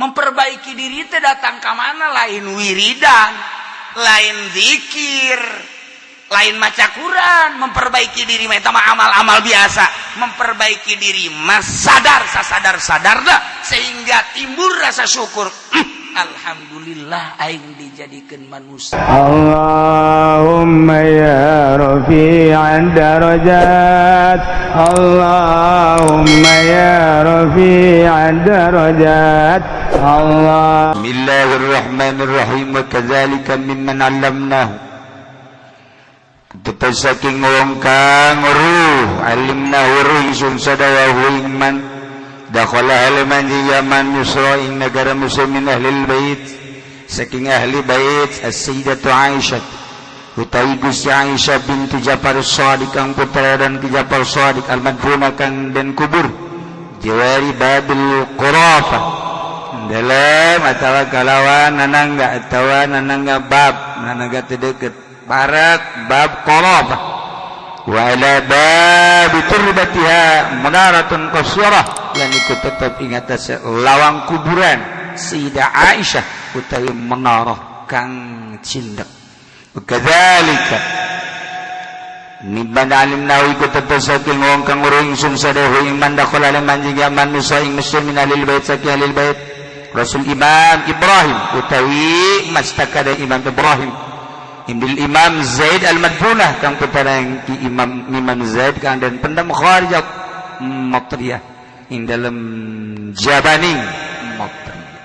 Memperbaiki diri teh datang ka mana? Lain wiridan, lain zikir, lain maca Quran. Memperbaiki diri mah eta mah amal-amal biasa. Memperbaiki diri mah sadar, sasadar sadarna, sehingga timbul rasa syukur, alhamdulillah aing dijadikan manusia. اللهم يا رفيع الدرجات، اللهم يا رفيع الدرجات، الله بسم الله الرحمن الرحيم. وكذلك ممن علمناه tetep saking wong kang weruh, علمناه weruh ingsun sadaya hu ing man dakhala halaman di yaman Misra ing negara Mesir من أهل البيت saking ahli bait as-sayyidatu Aisyah utawi Gusti Aisyah binti Ja'far Shadiq kang putra dan ki Ja'far Shadiq المدفونة kang den kubur جوار باب القرافة dalam atawa kalawan nanangga atawa nanangga bab nanangga teu deket barat bab qarafah وعلى باب تربتها منارة قصيرة lan iku tetep ing atas lawang kuburan Sayyidah Aisyah utawi menara kang cindek. وكذلك ممن علمناه iku tetep saking wong kang weruh ingsun sadaya ing man dakhala lan manjing yaman Misra ing Mesir من أهل البيت saking ahli bait Rasul Imam Ibrahim utawi mastakada Imam Ibrahim Ibil Imam Zaid al-Madfunah kang putra ki Imam Imam Zaid kang den pendam خارج Matriyah ing dalam jabaning Matriyah.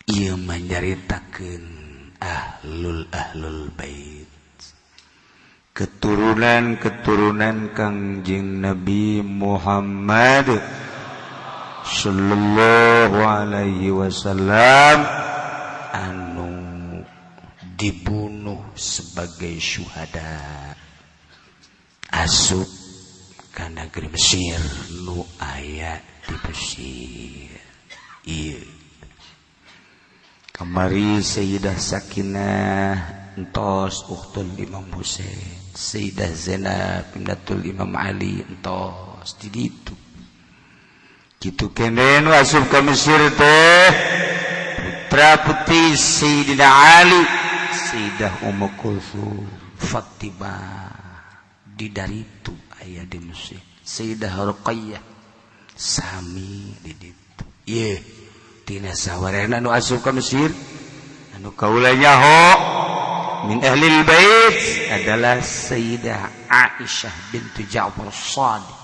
Ieu manyaritakeun ahlul ahlul bait, keturunan-keturunan Kangjeng Nabi Muhammad sallallahu alaihi wasallam anu dibunuh sebagai syuhada asup ka negeri Mesir, nu aya di Mesir. Iya, kamari Sayyidah Sakinah entos ukhtul Imam Husain, Sayyidah Zainab ibnatul Imam Ali entos di ditu. Kitu kene nu asup ka Mesir teh putra putri Sayyidina Ali, Sayyidah Ummu Kulsum, Fatimah di daritu aya di Mesir, Sayyidah Ruqayyah sami di ditu. Ieu tina sawarehna nu asup ka Mesir anu kaula nyaho من أهل البيت adalah Sayyidah Aisyah bintu Ja'far Shadiq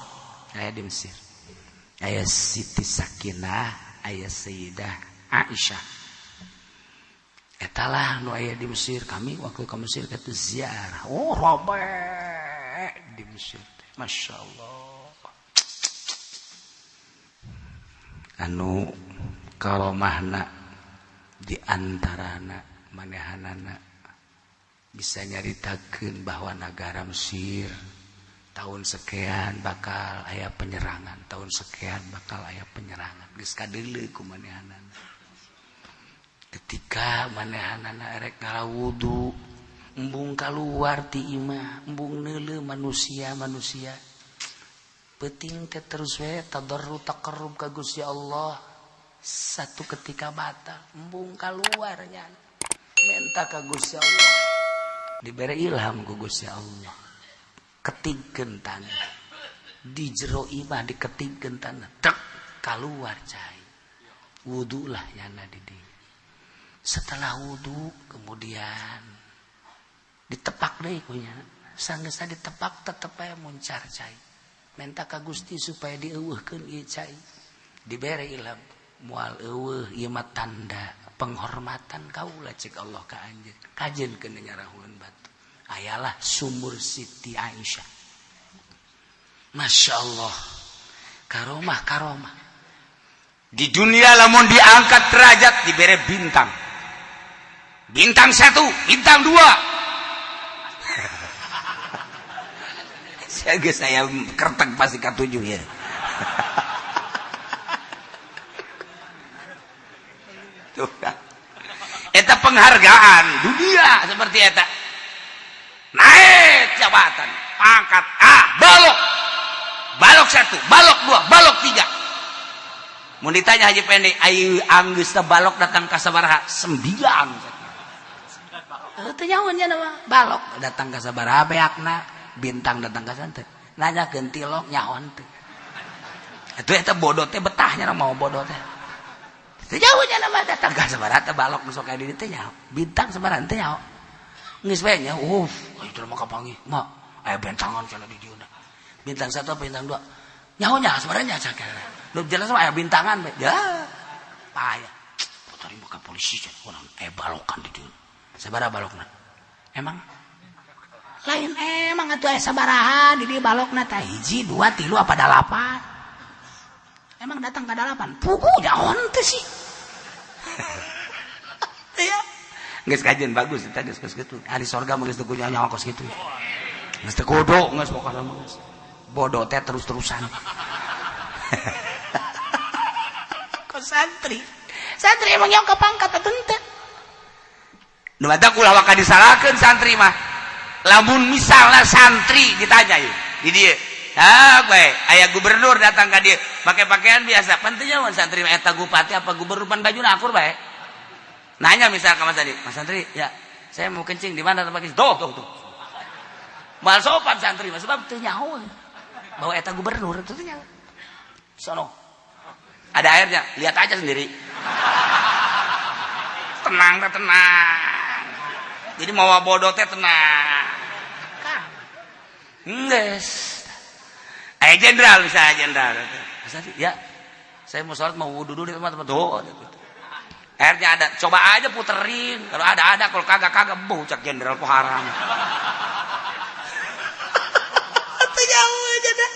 aya di Mesir, aya Siti Sakinah, aya Sayyidah Aisyah. Etalah nu aya di Mesir. Kami waktu ke Mesir kata ziarah, oh, rame di Mesir, Masya Allah. Anu karomahna di antarana manehanana bisa nyaritakeun bahwa negara Mesir tahun sekian bakal aya penyerangan, tahun sekian bakal aya penyerangan. Geus kadeuleu ku manehanana. Ketika manehanana erek ngarawudu, embung keluar ti imah, embung neuleu manusia manusia penting teh terus we tadarru taqarrub ka Gusti Allah. Satu ketika batal, embung keluarnya minta ka Gusti Allah, diberi ilham ku Gusti Allah, ketingkeun tanah di jero imah, diketingkeun tanah tek keluar cai, wudu lah nyana di dieu. Setelah wudu kemudian ditepak deui kunya, sanggeusna ditepak tetep aya muncar cai. Minta ka Gusti supaya dieuweuhkeun ieu cai, dibere ilham, moal euweuh, ieu mah tanda penghormatan kaula cek Allah ka anjeun. Kajen keun nyarahueun batu, ayalah sumur Siti Aisyah. Masya Allah, karomah karomah di dunia. Lamun diangkat derajat dibere bintang, bintang satu, bintang dua. Saya saya kertek pasti ketujuh ya. Tuh kan, eta penghargaan dunia seperti eta, naik jabatan, pangkat, ah, balok balok satu, balok dua, balok. Mun ditanya Haji Pendi, ayo anggeus teh balok datang ka sabaraha? 9. Teu nyaho nya mah balok datang ka sabaraha beakna, bintang datang ka teu. Nanyakeun tilok nyaho teu. Atuh eta bodoh teh betahnya mau bodoh teh. Teu jauh nya mah datang ka sabaraha teh balok nu sok aya di dieu teh nyaho. Bintang sabaraha teh nyaho. Geus we nya, itu mah kapanggih, mak aya bentangan cenah di dieu. Bintang 1 apa bintang 2? Nyaho nya sebenarnya cakep. Nu jelas mah aya bintangan we. Ya. Payah. Putari buka polisi cenah urang aya balokan di dieu. Sabaraha balokna? Emang lain emang atuh aya sabaraha di dieu balokna teh 1 2 3 apa 8. Emang datang ka 8. Pugu jahon teh sih. Ya. Geus kajian bagus eta geus geus kitu. Ahli sorga mah geus teu kudu nyaho kos kitu. Geus teu kudu geus pokona mah geus. Bodoh teh terus-terusan. Kok santri? Santri emang yang kepangkat atau henteu? Nu matak ulah waka disalahkeun santri mah. Lamun misalnya santri ditanya ieu di dieu. Ah, bae aya gubernur datang ka dieu make pakaian biasa. Pentingnya mun santri mah eta bupati apa gubernur pan bajuna akur bae. Nanya misal ke Mas Santri, Mas Santri, ya, saya mau kencing di mana tempat kencing? Tuh, tuh, tuh. Mal sopan santri mah sebab teu nyaho bahwa eta gubernur itu teu nyaho. Sono. Ada airnya, lihat aja sendiri. Tenang, tenang. Jadi mau bodoh teh tenang. Geus. Aya jenderal misalnya jenderal. Mas Santri, ya, saya mau sholat mau wudu dulu di tempat-tempat tuh. Airnya ada, coba aja puterin. Kalau ada ada, kalau kagak kagak, bau cak jenderal ku haram. Teu jauh aja dah.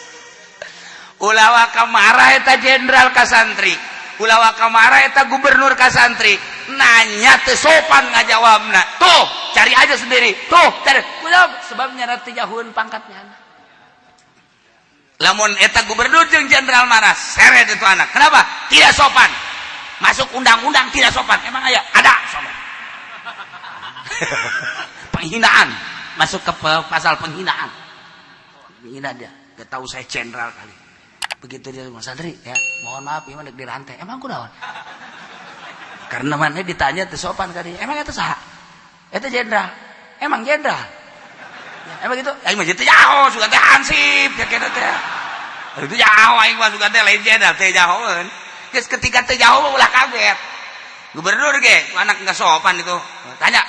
Ulah waka marah eta jenderal ka santri. Ulah waka marah eta gubernur ka santri. Nanya teu sopan ngajawabna. Tuh, cari aja sendiri. Tuh, cari. Kunaon? Sebabnya teu jauheun pangkatnya. Lamun eta gubernur jeung jenderal marah, seret itu anak. Kenapa? Tidak sopan. Masuk undang-undang tidak sopan. Emang aya? Ada sopan. Penghinaan. Masuk ke pasal penghinaan. Menghina dia. Gak tahu saya jenderal kali. Begitu dia Mas Santri, ya, mohon maaf ieu mah dek dirantai. Emang kunaon? Karena mana ditanya teu sopan kali. Emang eta saha? Eta jenderal. Emang jenderal? Ya, emang gitu? Aing mah teu nyaho, sugan teh hansip ya kena teh. Itu nyaho aing mah sugan teh lain jenderal teh nyahoeun. Geus ketika teu nyaho ulah kaget. Gubernur ge, anak enggak sopan itu. Tanya,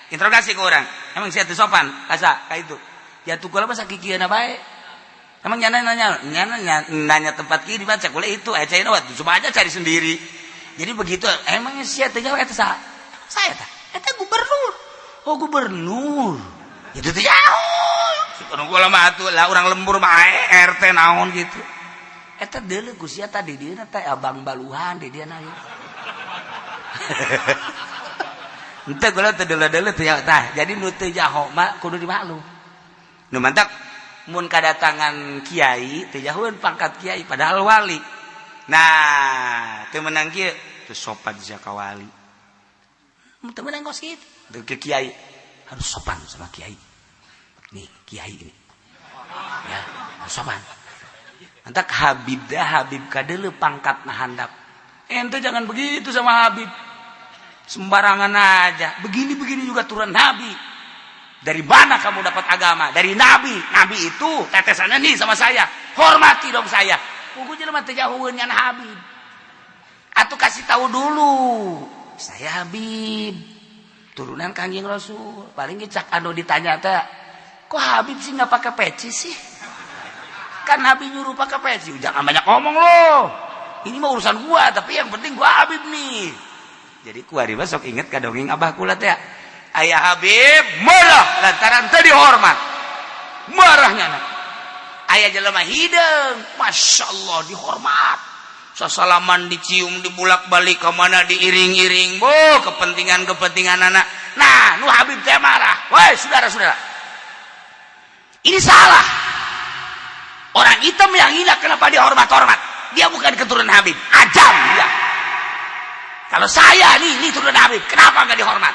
interogasi ke orang. Emang sia teu sopan? Kasa ka itu. Ya tuh kula mah sakikieuna bae. Emang nyana nanya, nyana nanya tempat kiri baca kula itu, cari cuma aja cari sendiri. Jadi begitu, emang sia teu nyaho eta saha? Saya tah. Eta gubernur. Oh gubernur. Itu teu nyaho. Suka kula mah atuh lah urang lembur mah RT naon gitu. Eta deuleu ku sia tadi dieu teh abang baluhan di dieu na. Henteu kula teu deuleu-deuleu teu nyaho tah. Jadi nu teu nyaho mah kudu dimaklum. Nu mantak mun kadatangan kiai teu jauheun pangkat kiai padahal wali. Nah, teu meunang kieu teu sopan sia ka wali. Teu meunang kos kitu. Teu ke kiai harus sopan sama kiai. Nih, kiai ini. Ya, harus sopan. Mantak Habib dah Habib kadeuleu pangkatna handap. Ente jangan begitu sama Habib. Sembarangan aja. Begini-begini juga turun Nabi. Dari mana kamu dapat agama? Dari Nabi. Nabi itu tetesannya nih sama saya. Hormati dong saya. Pugu jelema teu jauheun ngan Habib. Atau kasih tahu dulu. Saya Habib. Turunan Kangjeng Rasul. Paling cak anu ditanya teh, kok Habib sih nggak pakai peci sih? Kan Habib nyuruh pakai peci. Jangan banyak ngomong loh. Ini mah urusan gua, tapi yang penting gua Habib nih. Jadi kuari mah sok inget ka dongeng abah kula teh. Ayah Habib marah lantaran teu dihormat. Marahnya anak. Ayah jelema hideung, Masya Allah dihormat. Sasalaman dicium dibulak-balik ke mana diiring-iring. Boh, kepentingan-kepentingan anak. Nah, nu Habib teh marah. Woi, saudara-saudara. Ini salah. Orang hitam yang hina kenapa dihormat-hormat? Dia bukan keturunan Habib, ajam dia. Kalau saya nih, ini turunan Habib, kenapa nggak dihormat?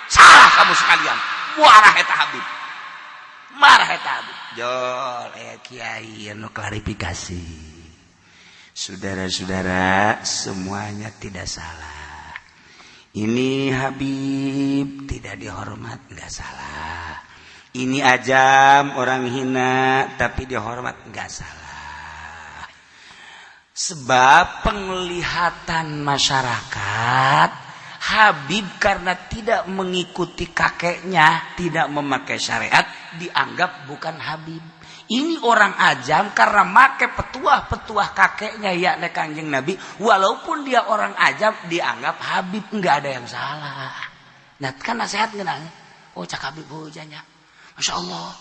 Salah kamu sekalian. Marah eta Habib. Marah eta Habib. Jol, kiai anu klarifikasi. Saudara-saudara, semuanya tidak salah. Ini Habib tidak dihormat, nggak salah. Ini ajam orang hina tapi dihormat, nggak salah. Sebab penglihatan masyarakat Habib karena tidak mengikuti kakeknya, tidak memakai syariat, dianggap bukan Habib. Ini orang ajam karena make petuah-petuah kakeknya, yakni Kanjeng Nabi, walaupun dia orang ajam dianggap Habib, nggak ada yang salah. Nah, kan nasihat ngenang. Oh, cak Habib hujanya. Masya Allah.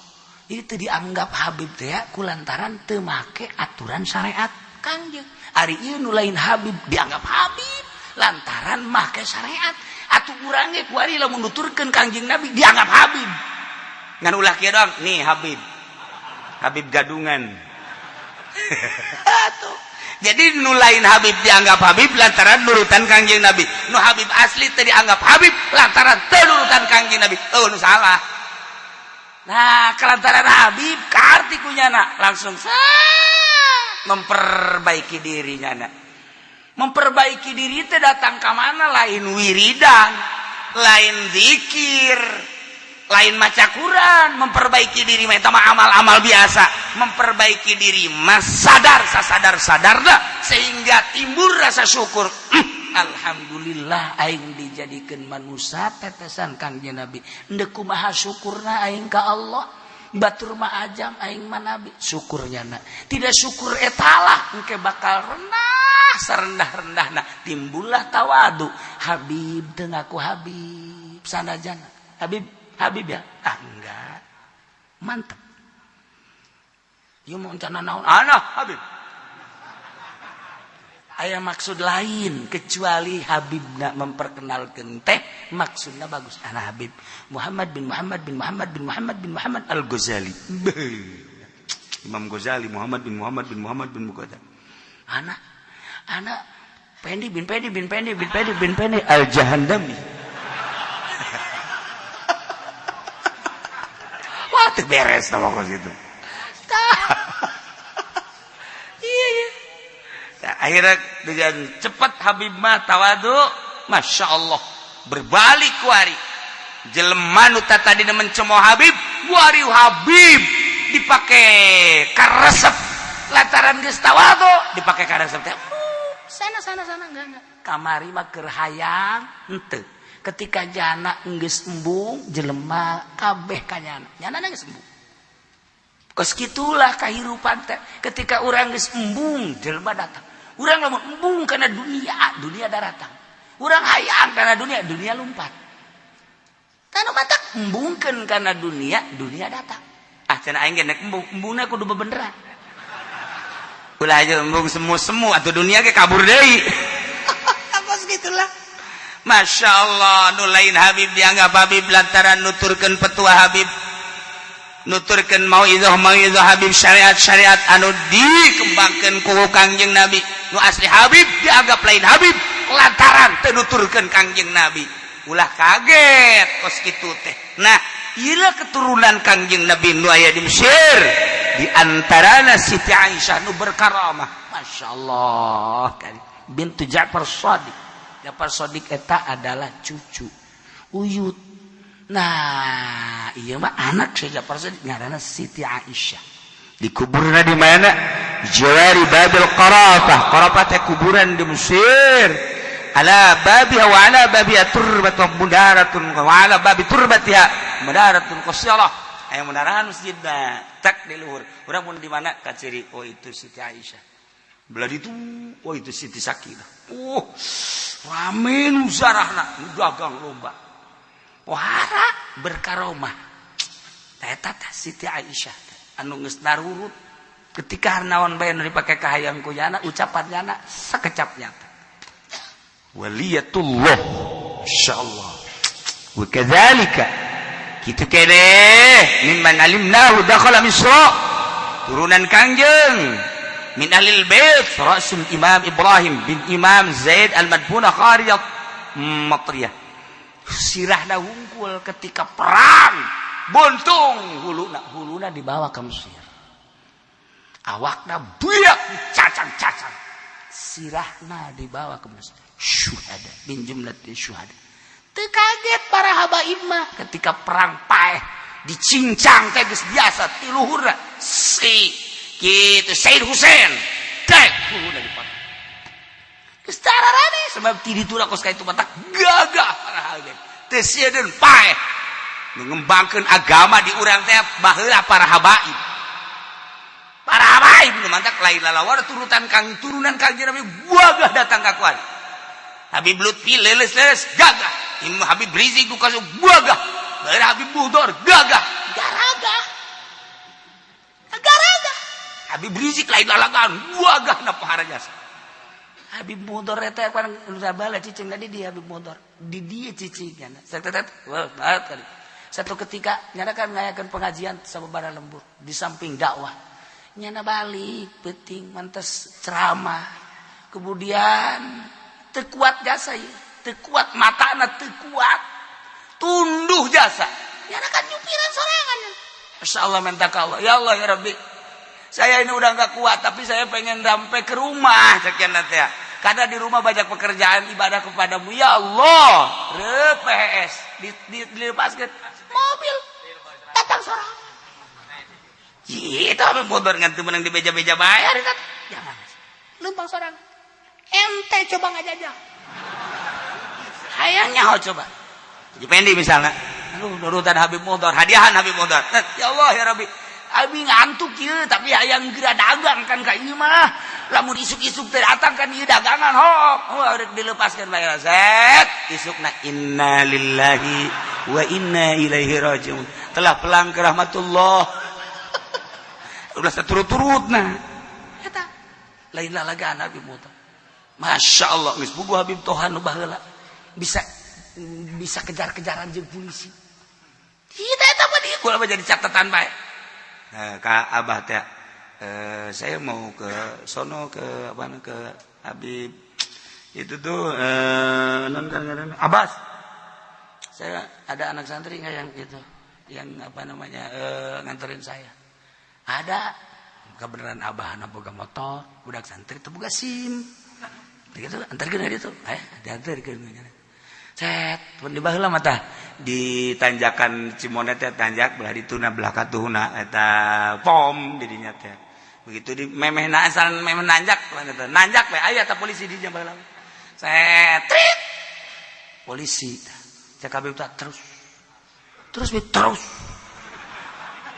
Itu dianggap Habib teh ya, kulantaran teu make aturan syariat Kanjeng. Ari ieu nu lain Habib dianggap Habib lantaran make syariat. Atuh urang ge kuari lamun nuturkeun Kanjeng Nabi dianggap Habib. Ngan ulah kieu doang, nih Habib. Habib gadungan. Atuh. Jadi nu lain Habib dianggap Habib lantaran nurutan Kanjeng Nabi. Nu Habib asli teu dianggap Habib lantaran teu nurutan Kanjeng Nabi. Oh, nu salah. Nah, kelantaran Habib karti kunyana langsung memperbaiki dirinya na. Memperbaiki diri teh datang ke mana? Lain wiridan, lain zikir, lain maca Quran. Memperbaiki diri mah eta mah amal-amal biasa. Memperbaiki diri mah sadar, sadar sadar dah, sehingga timbul rasa syukur. Alhamdulillah aing dijadikan manusia tetesan Kangjeng Nabi. Ndek kumaha syukurna aing ka Allah? Batur mah ajam, aing mah nabi. Syukurnya na tidak syukur etalah engke bakal rendah serendah-rendahna. Timbullah tawadu. Habib teu ngaku Habib, sanajan Habib. Habib ya? Ah, enggak. Mantap. Ieu mau rencana naon? Ana Habib. Aya maksud lain kecuali Habib nak memperkenalkan teh maksudnya bagus. Ana Habib Muhammad bin Muhammad bin Muhammad bin Muhammad bin Muhammad Al Ghazali. Imam Ghazali, Muhammad bin Muhammad bin Muhammad bin Muhammad. Ana ana Pendi bin Pendi bin Pendi bin Pendi bin Pendi Al Jahandami. Wah, teu beres tah kos gitu. Iya. Nah, akhirnya dengan cepat Habib mah tawadu, masya Allah, berbalik kuari. Jelema nu tadi mencemooh Habib, kuari Habib dipakai karesep lantaran geus tawadu dipakai karesep teh. Sana sana sana, enggak enggak. Kamari mah keur hayang henteu. Ketika jana geus embung, jelema kabeh ka nyana. Nyana geus embung. Kos kitulah kehidupan teh. Ketika urang geus embung, jelema datang. Urang lamun embung karena dunia, dunia datang. Urang hayang karena dunia, dunia lompat. Tanu matak embungkeun karena dunia, dunia datang. Ah, cenah aing ge nek embung, embungna kudu bebeneran. Ulah aja embung semu-semu atau dunia ge kabur deui. Kos gitulah. Masya Allah, nu lain Habib dianggap Habib lantaran nuturkeun petua Habib, nuturkeun mauidhoh mauidhoh Habib, syariat syariat anu dikembangkan ku Kangjeng Nabi. Nu asli Habib dianggap lain Habib lantaran teu nuturkeun Kangjeng Nabi. Ulah kaget kos kitu teh. Nah, ieu keturunan Kangjeng Nabi nu aya di Mesir, di antarana Siti Aisyah nu berkaramah, Masya Allah kan, bintu Ja'far Shadiq. Ja'far Shadiq eta adalah cucu uyut. Nah, iya mah anak Syekh Ja'far Shadiq ngaranna Siti Aisyah. Dikuburna di mana? Jawari Babil Qarafah. Qarafah teh kuburan di Mesir. Ala babiha wa ala babiha turbatun mudaratun wa ala babi turbatiha mudaratun qasirah. Aya munarahan masjidna tak di luhur. Urang mun di mana kaciri, oh, itu Siti Aisyah. Belah itu, oh, itu Siti Sakinah. Oh, rame nu zarahna, nu dagang lomba. Pohara berkaromah. Eta teh Siti Aisyah anu geus narurut ketika naon bae nu dipake kahayang ku nyana, ucapan nyana sakecap nyata. Waliyatullah, insyaallah. Wa kadzalika kitu kene mimman alimnahu dakhala Misra, turunan Kangjeng min ahlil bait rasul Imam Ibrahim bin Imam Zaid al-Madfuna khariyat Matriyah. Sirahna hungkul ketika perang buntung huluna, huluna dibawa ke Mesir, awakna buyak, cacang-cacang. Sirahna dibawa ke masjid. Syuhada min jumlatil syuhada. Teu kaget para habaib mah ketika perang paeh dicincang teh geus biasa ti luhurna si kitu Said Husain dek luhurna dipotong. Geus tararane sebab ti ditu kos ka itu matak gagah para habaib. Teu sieun paeh mengembangkan agama di urang teh baheula para habaib. Para habaib nu mantak lain lalawar turutan kang turunan Kangjeng Nabi gagah datang ka kuat. Habib Lutfi leles-leles gagah. Imam Habib Rizik nu kasih gagah. Daerah Habib Muhdor gagah. Garaga. Garaga. Habib Rizik lain lalagan gagah na pahara jasa. Habib Muhdor eta kan bala cicing tadi di Habib Muhdor. Di dia cicing kan. Satu ketika nyana kan ngayakeun pengajian sababaraha lembur di samping dakwah. Nyana balik penting mantes ceramah. Kemudian teu kuat jasa ya, teu kuat matana, teu kuat. Tunduh jasa. Nyana kan nyupiran sorangan. Masya Allah, minta ke Allah. Ya Allah, ya Rabbi. Saya ini udah nggak kuat, tapi saya pengen sampai ke rumah. Sekian nanti ya. Karena di rumah banyak pekerjaan ibadah kepadamu. Ya Allah. PS dilepaskan mobil datang sorangan. Itu apa motor ngantu menang di beja-beja bayar itu. Jangan. Lempang sorangan. Ente coba ngajajah. Hayangnya oh coba. Jipendi misalnya. Aduh, nurutan Habib Muhdor, hadiahan Habib Muhdor. Ya Allah, ya Rabbi. Abi ngantuk ya, tapi hayang geura dagang kan ka ieu mah. Lamun isuk-isuk teh datang kan ieu dagangan hok. Oh, rek dilepaskan bayar set. Isukna inna lillahi wa inna ilaihi rajiun. Telah pulang ke rahmatullah. Udah seturut-turut nah. Eta lain lalagan Habib Muhdor. Masya Allah, geus buku Habib Tohan nu baheula. Bisa bisa kejar-kejaran jeung polisi. Kita eta mah dia gua jadi catatan bae. Nah, ka Abah teh saya mau ke sono, ke apa, ke Habib itu tuh non kan Abbas. Saya ada anak santri nggak yang itu, yang apa namanya, nganterin saya? Ada kebenaran Abah anak boga motor, budak santri itu boga SIM gitu, antarkeun itu, diantarkeun. Set pun di baheula mah tah di tanjakan Cimonet teh, tanjak belah dituna, belah katuhuna eta pom di dinya teh. Begitu di memeh asal memeh nanjak eta nanjak we aya ta polisi di dinya baheula. Set trit polisi. Cek Habib tak terus terus terus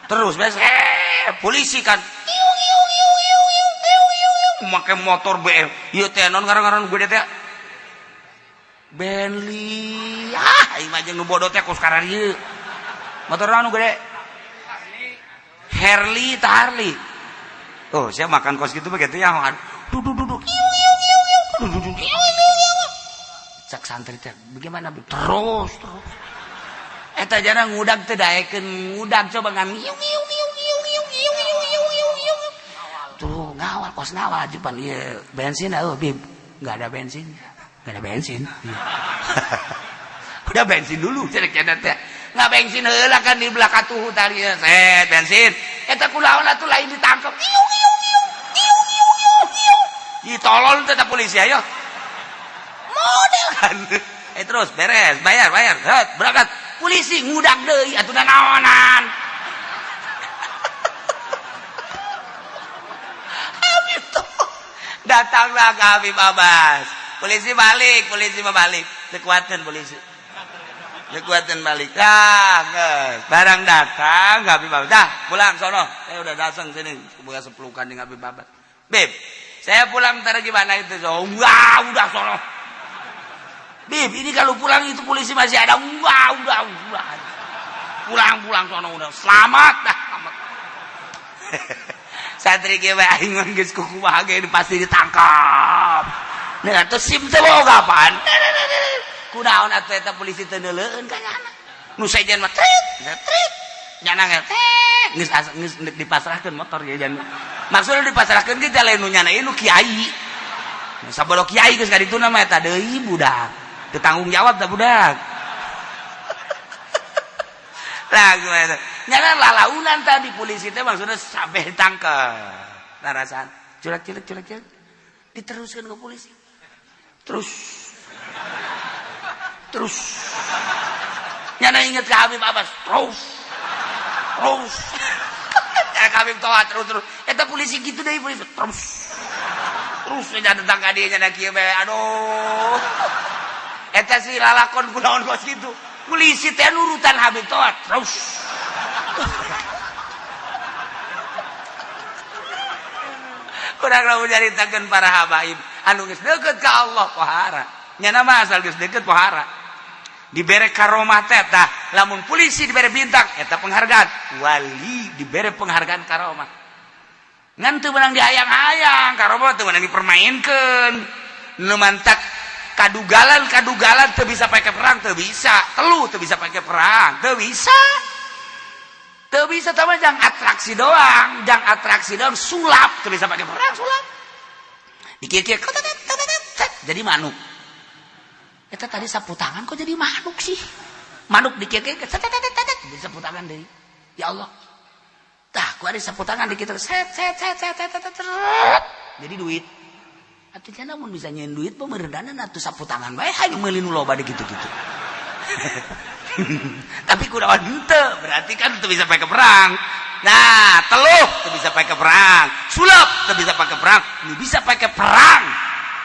terus biasa polisi kan make motor BM ieu teh non ngaran-ngaran gede teh Bentley. Ah, aing mah jeung nu bodoh teh kos ieu motor anu gede Harley tah, Harley. Oh, saya makan kos gitu begitu ya, duduk duduk duduk. Cak santri teh bagaimana? Terus terus eta jana ngudag teh daekeun ngudag coba ngan iung iung iung iung iung iung iung iung iung iung tuh ngawal kos ngawal jupan ieu bensin. Oh, Bib, nggak ada bensin, nggak ada bensin. Udah bensin dulu cerek teh nggak bensin heula kan di belakang tuh tadi set bensin eta kulaon atuh lain ditangkap iung iung iung iung iung iung iung. Ih, tolol tetap polisi, ayo model kan. Terus beres, bayar bayar, het, berangkat. Polisi ngudak deui atuh naonan. Habib tuh datanglah ke Habib Abbas. Polisi balik, polisi mah balik, kekuatan polisi kekuatan balik. Ah, geus barang datang ke Habib Abbas, dah pulang sono, saya udah datang sini buka sepelukan dengan Habib Abbas. Bib, saya pulang ntar gimana itu? So wah, udah sono. Bib, ini kalau pulang itu polisi masih ada. Wah, udah. Pulang, pulang sono, udah. Selamat dah, selamat. Santri ge aing mah geus kumaha ge pasti ditangkap. Nah, atuh SIM teh boga apaan? Kunaon atuh eta polisi teu neuleueun ka nyana? Nu sejen mah trit, trit. Nyana ge teh geus geus dipasrahkeun motor ya jan. Maksudna dipasrahkeun ge lain nu nyana ieu nu kiai. Sabodo kiai geus ka dituna mah eta deui budak. Tanggung jawab tak budak lah gimana nyana lalaunan tadi polisi teh maksudnya sampai ditangkap. Narasan culak culak culak culak. Diteruskan ke polisi. Terus. Terus. Nyana inget ke Habib Abbas. Terus. Terus. Ya Habib Toha terus terus. Eta polisi gitu deh polisi. Terus. Terus nya datang ka dieu nya kieu bae. Aduh. Eta sih lalakon kunaon kos kitu. Polisi teh nurutan Habib Toha terus. Kurang lamun nyaritakeun para habaib anu geus deukeut ka Allah pohara. Nya mah asal geus deukeut pohara. Dibere karomah teh tah, lamun polisi dibere bintang eta penghargaan, wali dibere penghargaan karomah. Ngan teu meunang dihayang-hayang, karomah teu meunang dipermainkeun. Nu mantak kadugalan-kadugalan teu bisa pake perang, teu bisa. Telu teu bisa pake perang, teu bisa. Teu bisa tah mah jang atraksi doang, jang atraksi doang sulap teu bisa pake perang sulap. Dikieu-kieu jadi manuk. Eta tadi sapu tangan kok jadi manuk sih? Manuk dikieu-kieu jadi sapu tangan deui. Ya Allah. Tah, ku ada sapu tangan dikieu set set set set set set. Jadi duit. Atuh namun bisa nyeun duit pemerdanan atuh sapu tangan bae hayang meuli nu loba di gitu-gitu. Tapi kunaon henteu, berarti kan teu bisa pakai perang. Nah, teluh teu bisa pakai perang, sulap teu bisa pakai perang, nu bisa pakai perang.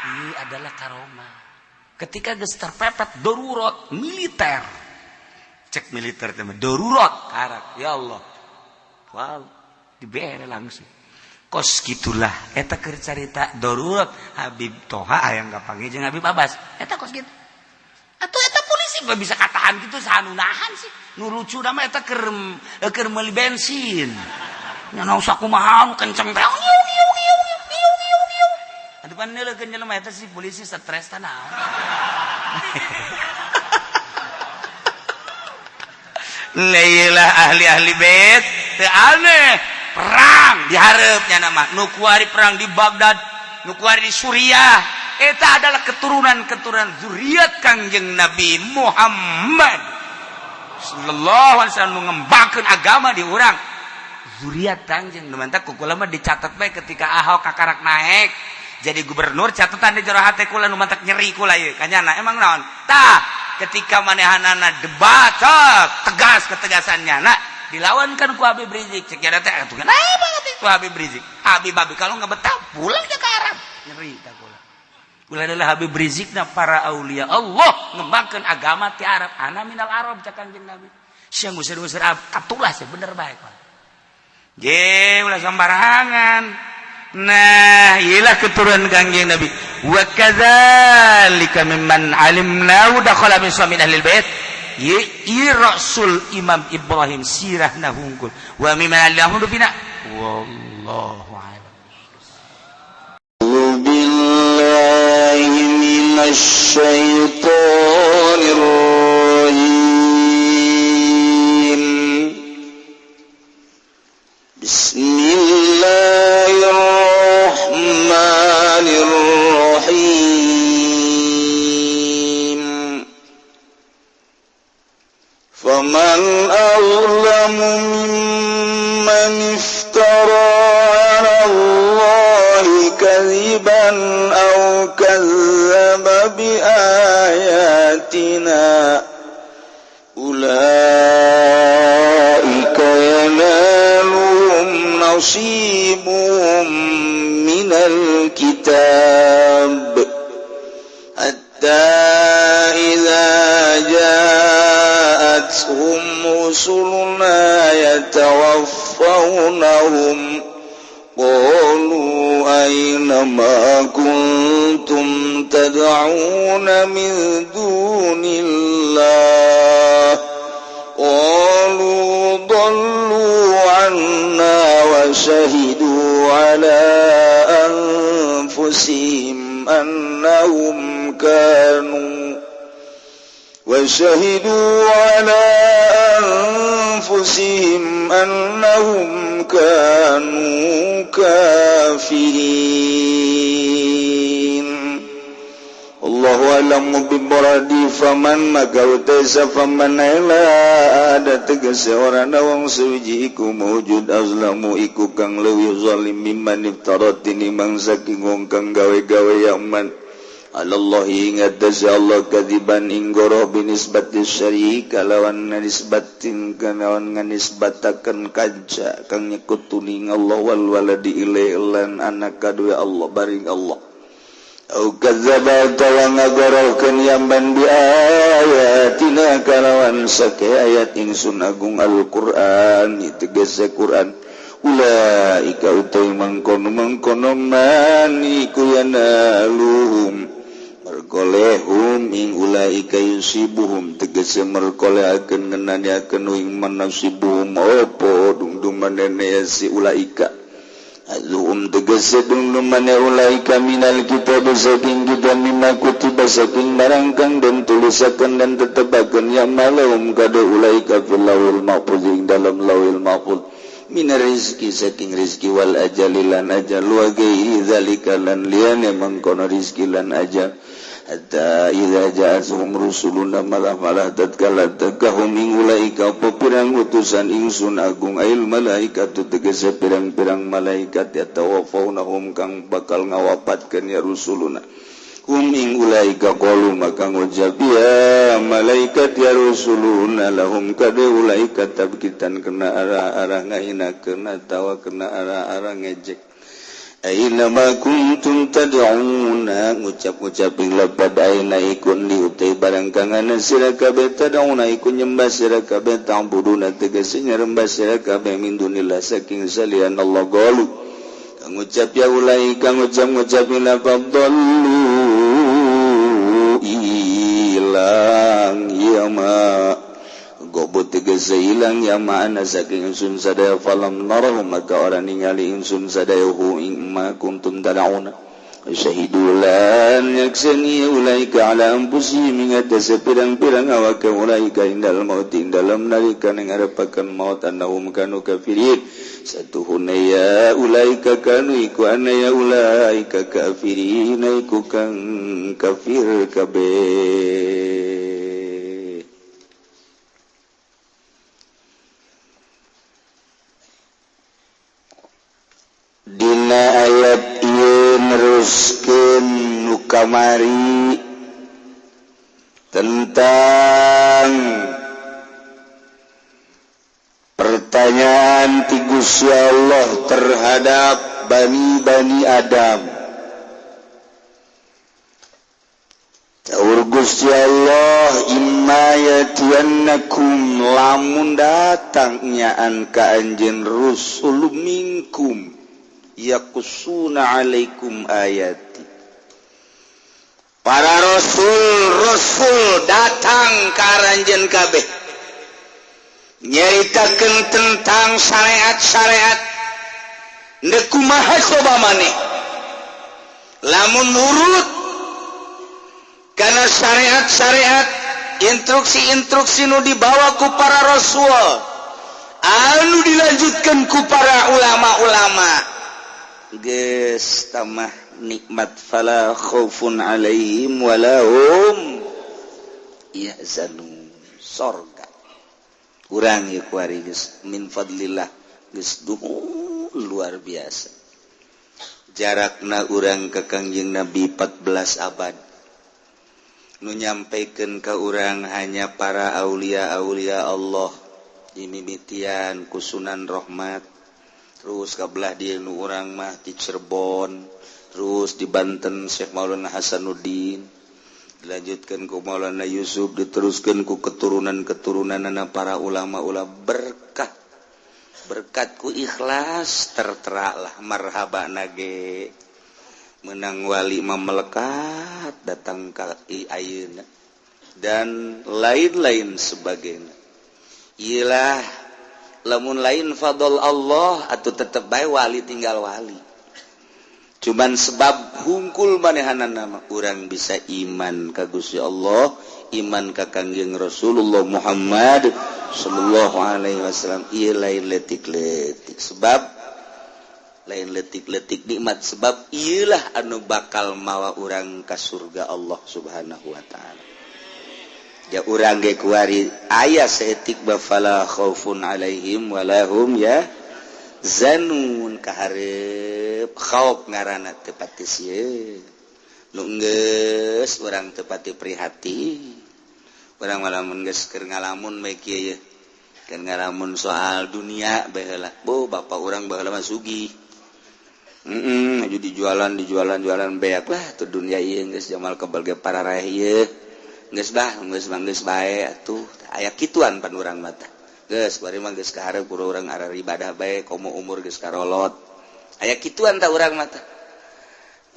Ini adalah karomah. Ketika geus terpepet darurat militer. Cek militer teh darurat karak, ya Allah. Wow, dibere langsung. Kos gitulah eta keur carita darurat Habib Toha hayang kapanggih jeung Habib Abbas. Eta kos gitu. Atuh eta polisi mah bisa katahan gitu saha nu nahan sih. Nu lucu mah eta keur keur meuli bensin. Nya naon sakumaha nu kenceng teh. Atuh pan neuleukeun jelema eta si polisi stres tah naon. Leilah ahli-ahli bait teu aneh. Perang diharapnya nama nu kuari perang di Baghdad, nu kuari di Suriah. Eta adalah keturunan-keturunan zuriat Kangjeng Nabi Muhammad sallallahu alaihi wasallam mengembangkan agama di urang. Zuriat Kangjeng nu mantak ku kula mah dicatat bae ketika Ahok kakarak naik jadi gubernur, catatan di jero hate kula nu mantak nyeri kula ieu kanyana emang naon tah ketika manehanana debat tegas ketegasannya nah dilawankan ku Habib Rizik cek jada teh atuh kenapa itu Habib Rizik Habib Habib kalau nggak betah pulang ke Arab nyeri tak kula kula adalah Habib Rizik na para aulia Allah ngembangkan agama ti Arab ana minal Arab cak Kangjeng Nabi siang ngusir-ngusir Arab katulah sih bener baik pak je ulah sembarangan. Nah iyalah keturunan Kangjeng Nabi wa kadzalika mimman alimna dakhala min suami ahli bait. Ye Rasul Imam Ibrahim sirahna hungkul wa mimman alimna bina wallahu a'lam. Billahi minasy syaithanir rajim. Bismillahirrahmanirrahim. فمن أظلم ممن افترى على الله كذبا أو كذب بآياتنا أولئك ينالهم نصيبهم من الكتاب حتى إذا جاءتهم رسلنا يتوفونهم قالوا أين ما كنتم تدعون من دون الله قالوا ضلوا عنا وشهدوا على أنفسهم أنهم كانوا وشهدوا على أنفسهم أنهم كانوا كافرين. الله أعلم. a'lamu bi muradi faman maka utaisa faman la ada tegese ora ana wong suwiji iku mujud azlamu iku kang leuwih zalim mimman iftara tinimbang saking wong kang gawe-gawe yaman Allah ingat Allah kadiban inggoroh binisbati syarika lawan nisbatin kanawan nganisbatakan kanca kang nyekutuning Allah wal waladi ilai lan anak kadue Allah baring Allah au kadzdzaba tawa ngagorohkeun yamban bi ayatina kalawan sake ayat ingsun agung Al-Qur'an tegese Qur'an ulaika utai mangkono-mangkono man iku yanaluhum merkolehum ing ulaika yusibuhum tegese merkolehakeun ngenaniakeun ing manasibuhum opo dungdumanene si ulaika azum tegese dungdumane ulaika minal kitab saking kitab mimma kutiba saking barang kang den tulisakeun dan tetebakeun ya malahum kada ulaika fil lawil mahfuz ing dalam lawil mahfuz minar rizki saking rizki wal ajali lan ajal wa ghairi zalika lan liyane mangkono rizki lan ajal hatta idza ja'atuhum rusuluna malah-malah tatkala takahum ing ulaika apa pirang utusan ingsun agung ail malaikatu tegese pirang-pirang malaikat yatawaffaunahum kang bakal ngawapatkeun ya rusuluna hum ing ulaika qalu maka ngucap ya malaikat ya rusuluna lahum kade ulaika tabkitan kena arah-arah ngahinakeun atawa kena arah-arah ngejek aina ma kuntum tad'una ngucap-ngucap ing lapad aina ikun diutai barang kang ana sira kabeh tad'una ikun nyembah sira kabeh ta'buduna tegese nyembah sira kabeh min dunillah saking salian Allah galu ngucap ya ulaika ngucap-ngucap ing lapad dallu ilang ya ma gobot tegese ilang ya ma'ana saking ingsun sadaya falam narahum maka orang ningali ingsun sadaya hu ing ma kuntum tad'una syahidu lan yaksani ulaika ala anfusihim ingatase pirang-pirang awake ulaika indal maut ing dalam nalika ngarepakeun maut annahum kanu kafirin satuhuna ya ulaika kanu iku anna ya ulaika kafirin iku kang kafir kabeh. Dina ayat ieu neruskeun nu kamari tentang pertanyaan ti Gusti Allah terhadap bani-bani Adam. Saur Gusti Allah imma yatiyannakum lamun datang nyaan ka anjeun rusul minkum yakusuna alaikum ayati. Para rasul-rasul datang ka aranjeun kabeh nyaritakeun tentang syariat-syariat ndek kumaha coba maneh lamun nurut kana syariat-syariat instruksi-instruksi nu dibawa ku para rasul anu dilanjutkan ku para ulama-ulama geus tamah nikmat fala khaufun alaihim wala hum yahzanun sorga urang ieu kuari geus min fadlillah geus duhun luar biasa jarakna urang ka Kangjeng Nabi 14 abad nu nyampaikan ka urang hanya para aulia-aulia Allah dimimitian ku Sunan Rahmat terus kabelah dia nu urang mah di Cirebon terus di Banten Syekh Maulana Hasanuddin dilanjutkan ku Maulana Yusuf diteruskan ku keturunan-keturunanana para ulama-ulama berkah berkat ku ikhlas tertera lah marhaba nage menang wali mah melekat datang ka ayeuna dan lain-lain sebagainya. Iyalah lamun lain fadl Allah atau tetep bae wali tinggal wali. Cuman sebab hungkul manehanana mah urang bisa iman ka Gusti Allah, iman ka Kangjeng Rasulullah Muhammad sallallahu alaihi wasallam. Ieu lain letik-letik sebab Lain letik-letik nikmat, sebab iyalah anu bakal mawa urang ka surga Allah Subhanahu wa ta'ala. Ya urang ge kuari aya saeutik ba fala khaufun alaihim walahum ya zanun, kaharep khauf ngaranna teu pati sieun. Nu geus urang teu pati prihatin. Urang malamun geus keur ngalamun bae kieu ye. Keur ngalamun soal dunia bae heula. Bo bapa urang baheula mah sugih. Heeh, aju dijualan dijualan-jualan beak lah tuh dunia ieu geus jamal kebal ge parareh ieu. Geus bah, geus mah geus bae atuh. Aya kituan pan urang mah tah. Geus bari mah geus kaharep ku urang arah ibadah bae komo umur geus karolot. Aya kituan tah urang mah tah.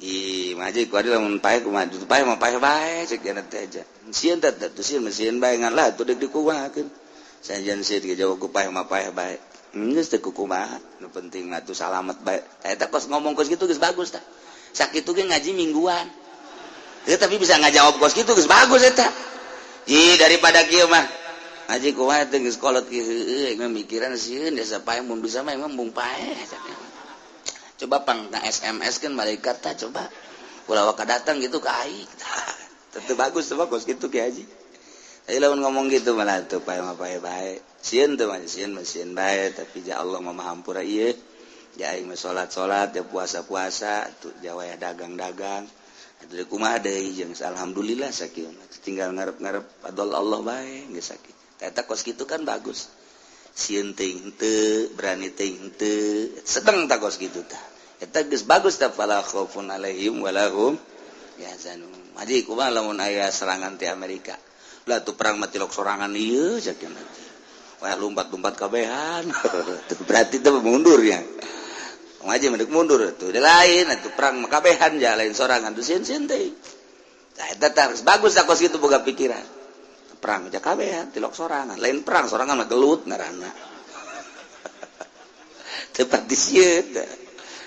Ih, mah ku adi lamun paeh kumaha paeh mah paeh bae cek jana teh aja. Sieun teh teh sieun mah sieun bae ngan lah atuh deuk dikumahakeun. Sajan sieun ge jawab ku paeh mah paeh bae. Geus teu kumaha, nu penting mah atuh salamet bae. Eta kos ngomong kos kitu geus bagus tah. Sakitu ge ngaji mingguan. Ya, tapi bisa ngajawab kos kitu geus bagus eta. Ji daripada kieu mah ngaji kumaha teh geus kolot kieu heueuh mah mikiran sieun desa paeh mun bisa mah emang mung paeh. Coba pang na SMS kan malaikat tah coba. Ulah waka datang gitu ka aing. Tentu bagus tuh kos kitu ki haji. Tapi lamun ngomong gitu malah tuh paeh mah paeh bae. Sieun teh mah sieun mah sieun bae, tapi ja Allah mah maha hampura ieu. Ja aing mah salat-salat, ja puasa-puasa, tuh ja wayah dagang-dagang. Atuh kumaha deui jeung alhamdulillah sakieu mah tinggal ngarep-ngarep fadl Allah bae geus sakieu. Eta kos kitu kan bagus. Sieun teuing henteu, berani teuing henteu, sedeng tah kos kitu tah. Eta geus bagus tah fala khaufun alaihim walahum yahzanun. Haji kumaha lamun aya serangan ti Amerika. Lah tuh perang mah tilok sorangan ieu sakieu teh. Wah lompat-lompat kabehan. Tuh berarti teh mundur ya. Ngaji mendek mundur tuh de lain atuh perang mah kabehan ja lain sorangan tuh sieun-sieun teh. Tah eta tah bagus kos kitu boga pikiran. Perang ja kabehan tilok sorangan, lain perang sorangan mah gelut ngaranna. Teu pati sieun.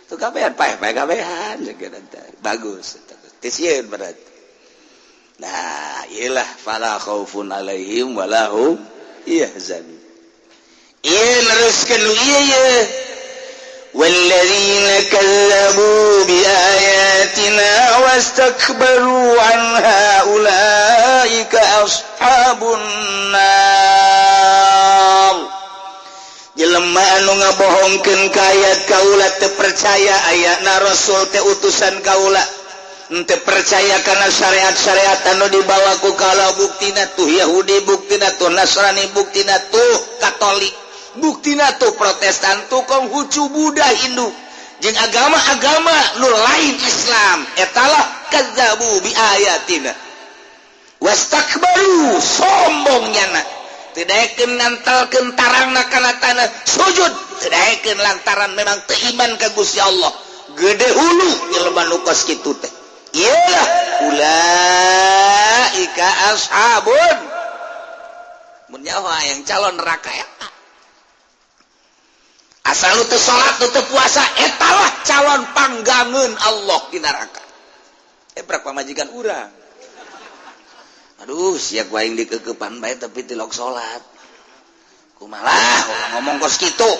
Tuh kabehan paeh-paeh kabehan sakieu teh. Bagus teh sieun berarti. Nah, iyalah fala khaufun alaihim walahum yahzanun. Ieu neruskeun ieu ye. والذين كذبوا بآياتنا واستكبروا عنها أولئك أصحاب النار. Jelema anu ngabohongkeun ka ayat kaula, teu percaya ayatna rasul teh utusan kaula, teu percaya kana syariat-syariat anu dibawa ku kaula, buktina tuh Yahudi, buktina tuh Nasrani, buktina tuh Katolik, buktina tuh Protestan, tuh Konghucu, Buddha, Hindu jeung agama-agama nu lain Islam, etalah kazzabu bi ayatina wastakbaru, sombong nyana teu daekeun ngantelkeun tarangna kana tanah sujud, teu daekeun lantaran memang teu iman ka Gusti Allah. Gede hulu jelema nu kos kitu teh iyalah ulaika ashabun, mun nyawa yang calon neraka eta. Asal lu teu salat, lu teu puasa, etalah calon panggangeun Allah di neraka. Prak pamajikan urang. Aduh, sia ku aing dikekepan bae tapi tilok salat. Kumaha ngomong kos kitu.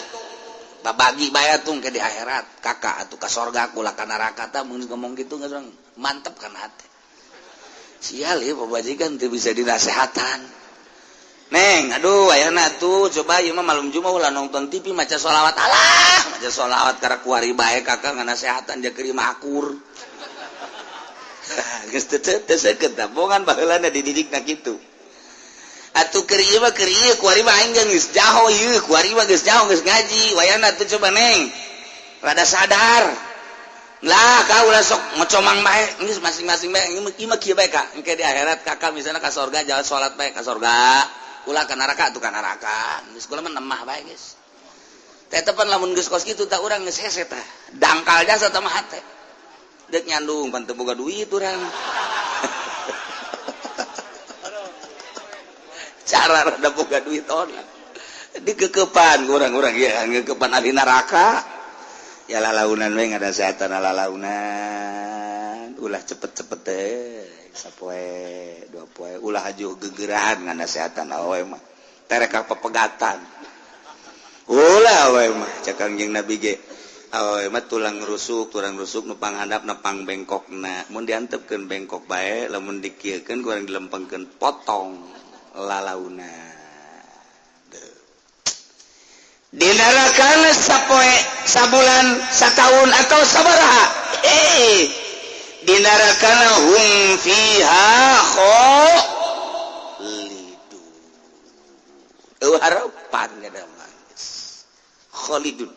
Babagi bae atuh ke di akhirat, kakak atuh ka sorga kula ka neraka tah mun ngomong kitu geus mantep kana hate. Sial ieu pamajikan teu bisa dinasehatan. Neng, aduh ayana tuh coba ieu mah malum jumaah ulah nonton TV maca sholawat, alah maca sholawat karena kuari bae kakak nganasehatan ja keur mah akur. Geus teu teu seukeut tah bongan baheulana dididikna kitu. Atuh keur ieu mah keur ieu kuari mah aing geus jaho ieu kuari mah geus jaho geus ngaji wayana tuh coba neng rada sadar. Lah kau ulah sok ngocomang bae geus masing-masing bae ieu mah kieu bae ka engke di akhirat kakak misalnya ka sorga jalan salat bae ka sorga. Ulah ka neraka tuh ka neraka geus kula mah nemah bae geus. Teh tepan lamun geus kos kitu tah urang geus hese tah. Dangkal jasa tah mah hate. Deuk nyandung pan teu boga duit urang. Cara rada boga duit ona. Dikekepan urang-urang ieu ngekepan ahli neraka. Ya lalaunan we ngadasehatan lalaunan. Ulah cepet-cepet teh. Sapoe dua poe ulah haju gegerahan nganasehatan awewe mah tereka pepegatan ulah awewe mah cek Kangjeng Nabi ge Awewe mah tulang rusuk nu panghandapna pang bengkokna. Mun diantepkeun bengkok bae, lamun dikieukeun kurang dilempengkeun potong lalauna. Di neraka sapoe, sabulan, sataun atau sabaraha? Di neraka hum fiha khalidun. Eueuh harapan ada mah. Khalidun.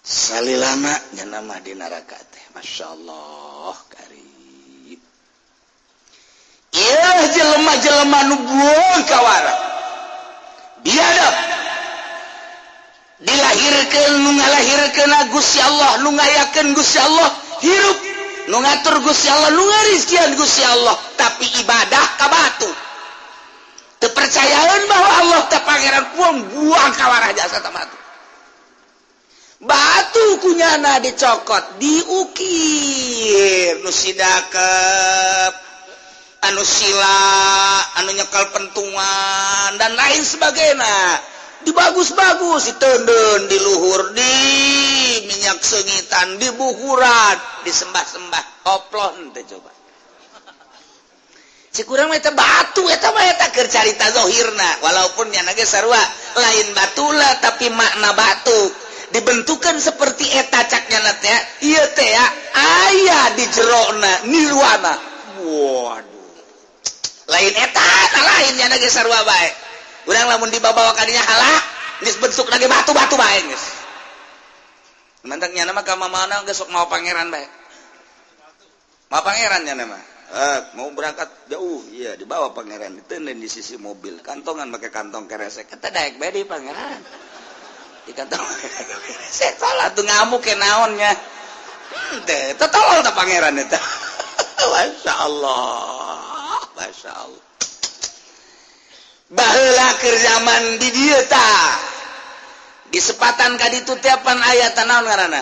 Salilama nya mah di neraka teh. Masya Allah karib. Ieu jelema-jelema nu buang kawara. Biadab. Dilahirkeun nu ngalahirkeun Gusti Allah, nu ngayakeun Gusti Allah, hirup nu ngatur Gusti Allah, nu ngarizkian Gusti Allah, tapi ibadah ka batu. Teu percayaan bahwa Allah teh pangeran, buang kawarah jasa ta batu. Batu kunyana dicokot, diukir, nu sidakep, anu sila, anu nyekal pentungan dan lain sebagainya. Dibagus-bagus, ditenden di luhur, di minyak sengitan, di buhuran, disembah-sembah, oplon teh coba. Cek urang mah eta batu, eta mah eta keur carita zahirna, walaupun nya ge sarua lain batula tapi makna batu dibentukan seperti eta caknya teh, ieu teh aya di jerona nirwana. Waduh. Lain eta, lain nya ge sarua bae. Urang lamun dibawa ka dinya halah, geus bentuk lagi batu-batu bae geus. Mantak nya mah ka mamana geus sok mau pangeran bae. Mau pangeran nya mah. Mau berangkat jauh, iya dibawa pangeran, ditenden di sisi mobil, kantongan pakai kantong keresek. Eta daek bae di pangeran. Di kantong keresek salah tuh ngamuk ke naonnya. Teh, teh tolol teh pangeran eta. Masya Allah, Masya Allah. Baheula keur zaman di dieu tah. Di sepatan ka ditu teh pan aya naon ngaranna?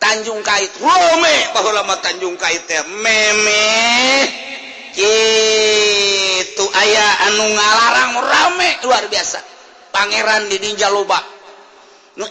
Tanjung Kait. Rome baheula mah Tanjung Kait teh meme. Kitu aya anu ngalarang rame luar biasa. Pangeran di dinya loba. Nu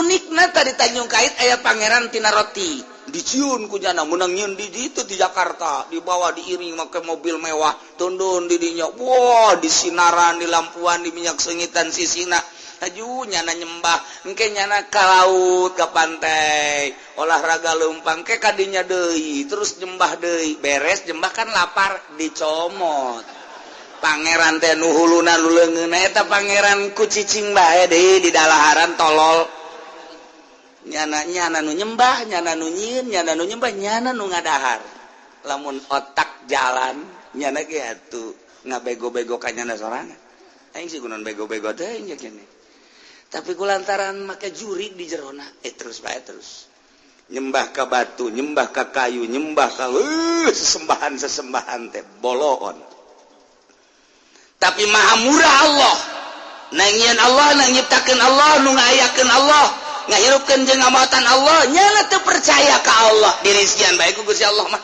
unikna tadi Tanjung Kait aya pangeran tina roti. Diciun ku jana menang nyieun di ditu di Jakarta, dibawa diiring make mobil mewah, tundun di dinya. Wah, di sinaran, di lampuan, di minyak sengitan sisina. Aju nyana nyembah, engke nyana ka laut, ka pantai, olahraga leumpang ke kadinya deui, terus nyembah deui. Beres nyembah kan lapar, dicomot. Pangeran teh nu huluna nu leungeunna eta pangeran ku cicing bae deui di dalaharan tolol. Nyana nyana nu nyembah, nyana nu nyieun, nyana nu nyembah, nyana nu ngadahar. Lamun otak jalan, nyana ge atuh ngabego-bego ka nyana sorangan. Aing sih gunaon bego-bego teh nya kene. Tapi ku lantaran make juri di jerona, terus bae terus. Nyembah ka batu, nyembah ka kayu, nyembah ka sesembahan-sesembahan teh boloon. Tapi maha murah Allah. Nangieun Allah, nang nyiptakeun Allah, nu ngayakeun Allah, ngahirupkeun jeung ngamautan Allah, nyana teu percaya ka Allah. Dirizkian bae ku Gusti Allah mah.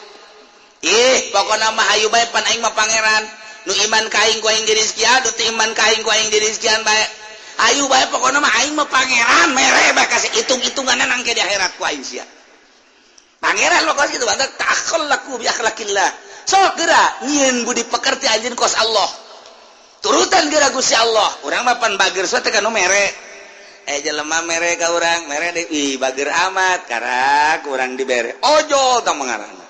Ih, pokona mah hayu bae pan aing mah pangeran. Nu iman ka aing ku aing dirizkian, nu teu iman ka aing ku aing dirizkian bae. Ayu bae pokona mah aing mah pangeran, mere bae kasih hitung-hitunganan angke di akhirat ku aing sia. Pangeran mah kos kitu banget takhallaku bi akhlaqillah. Sok geura nyieun budi pekerti anjeun kos Allah. Turutan geura Gusti Allah. Urang mah pan bager teh ka nu mere. Jelema mere ka urang, mere deui, ih bager amat karak urang dibere. Ojol tah mengarana.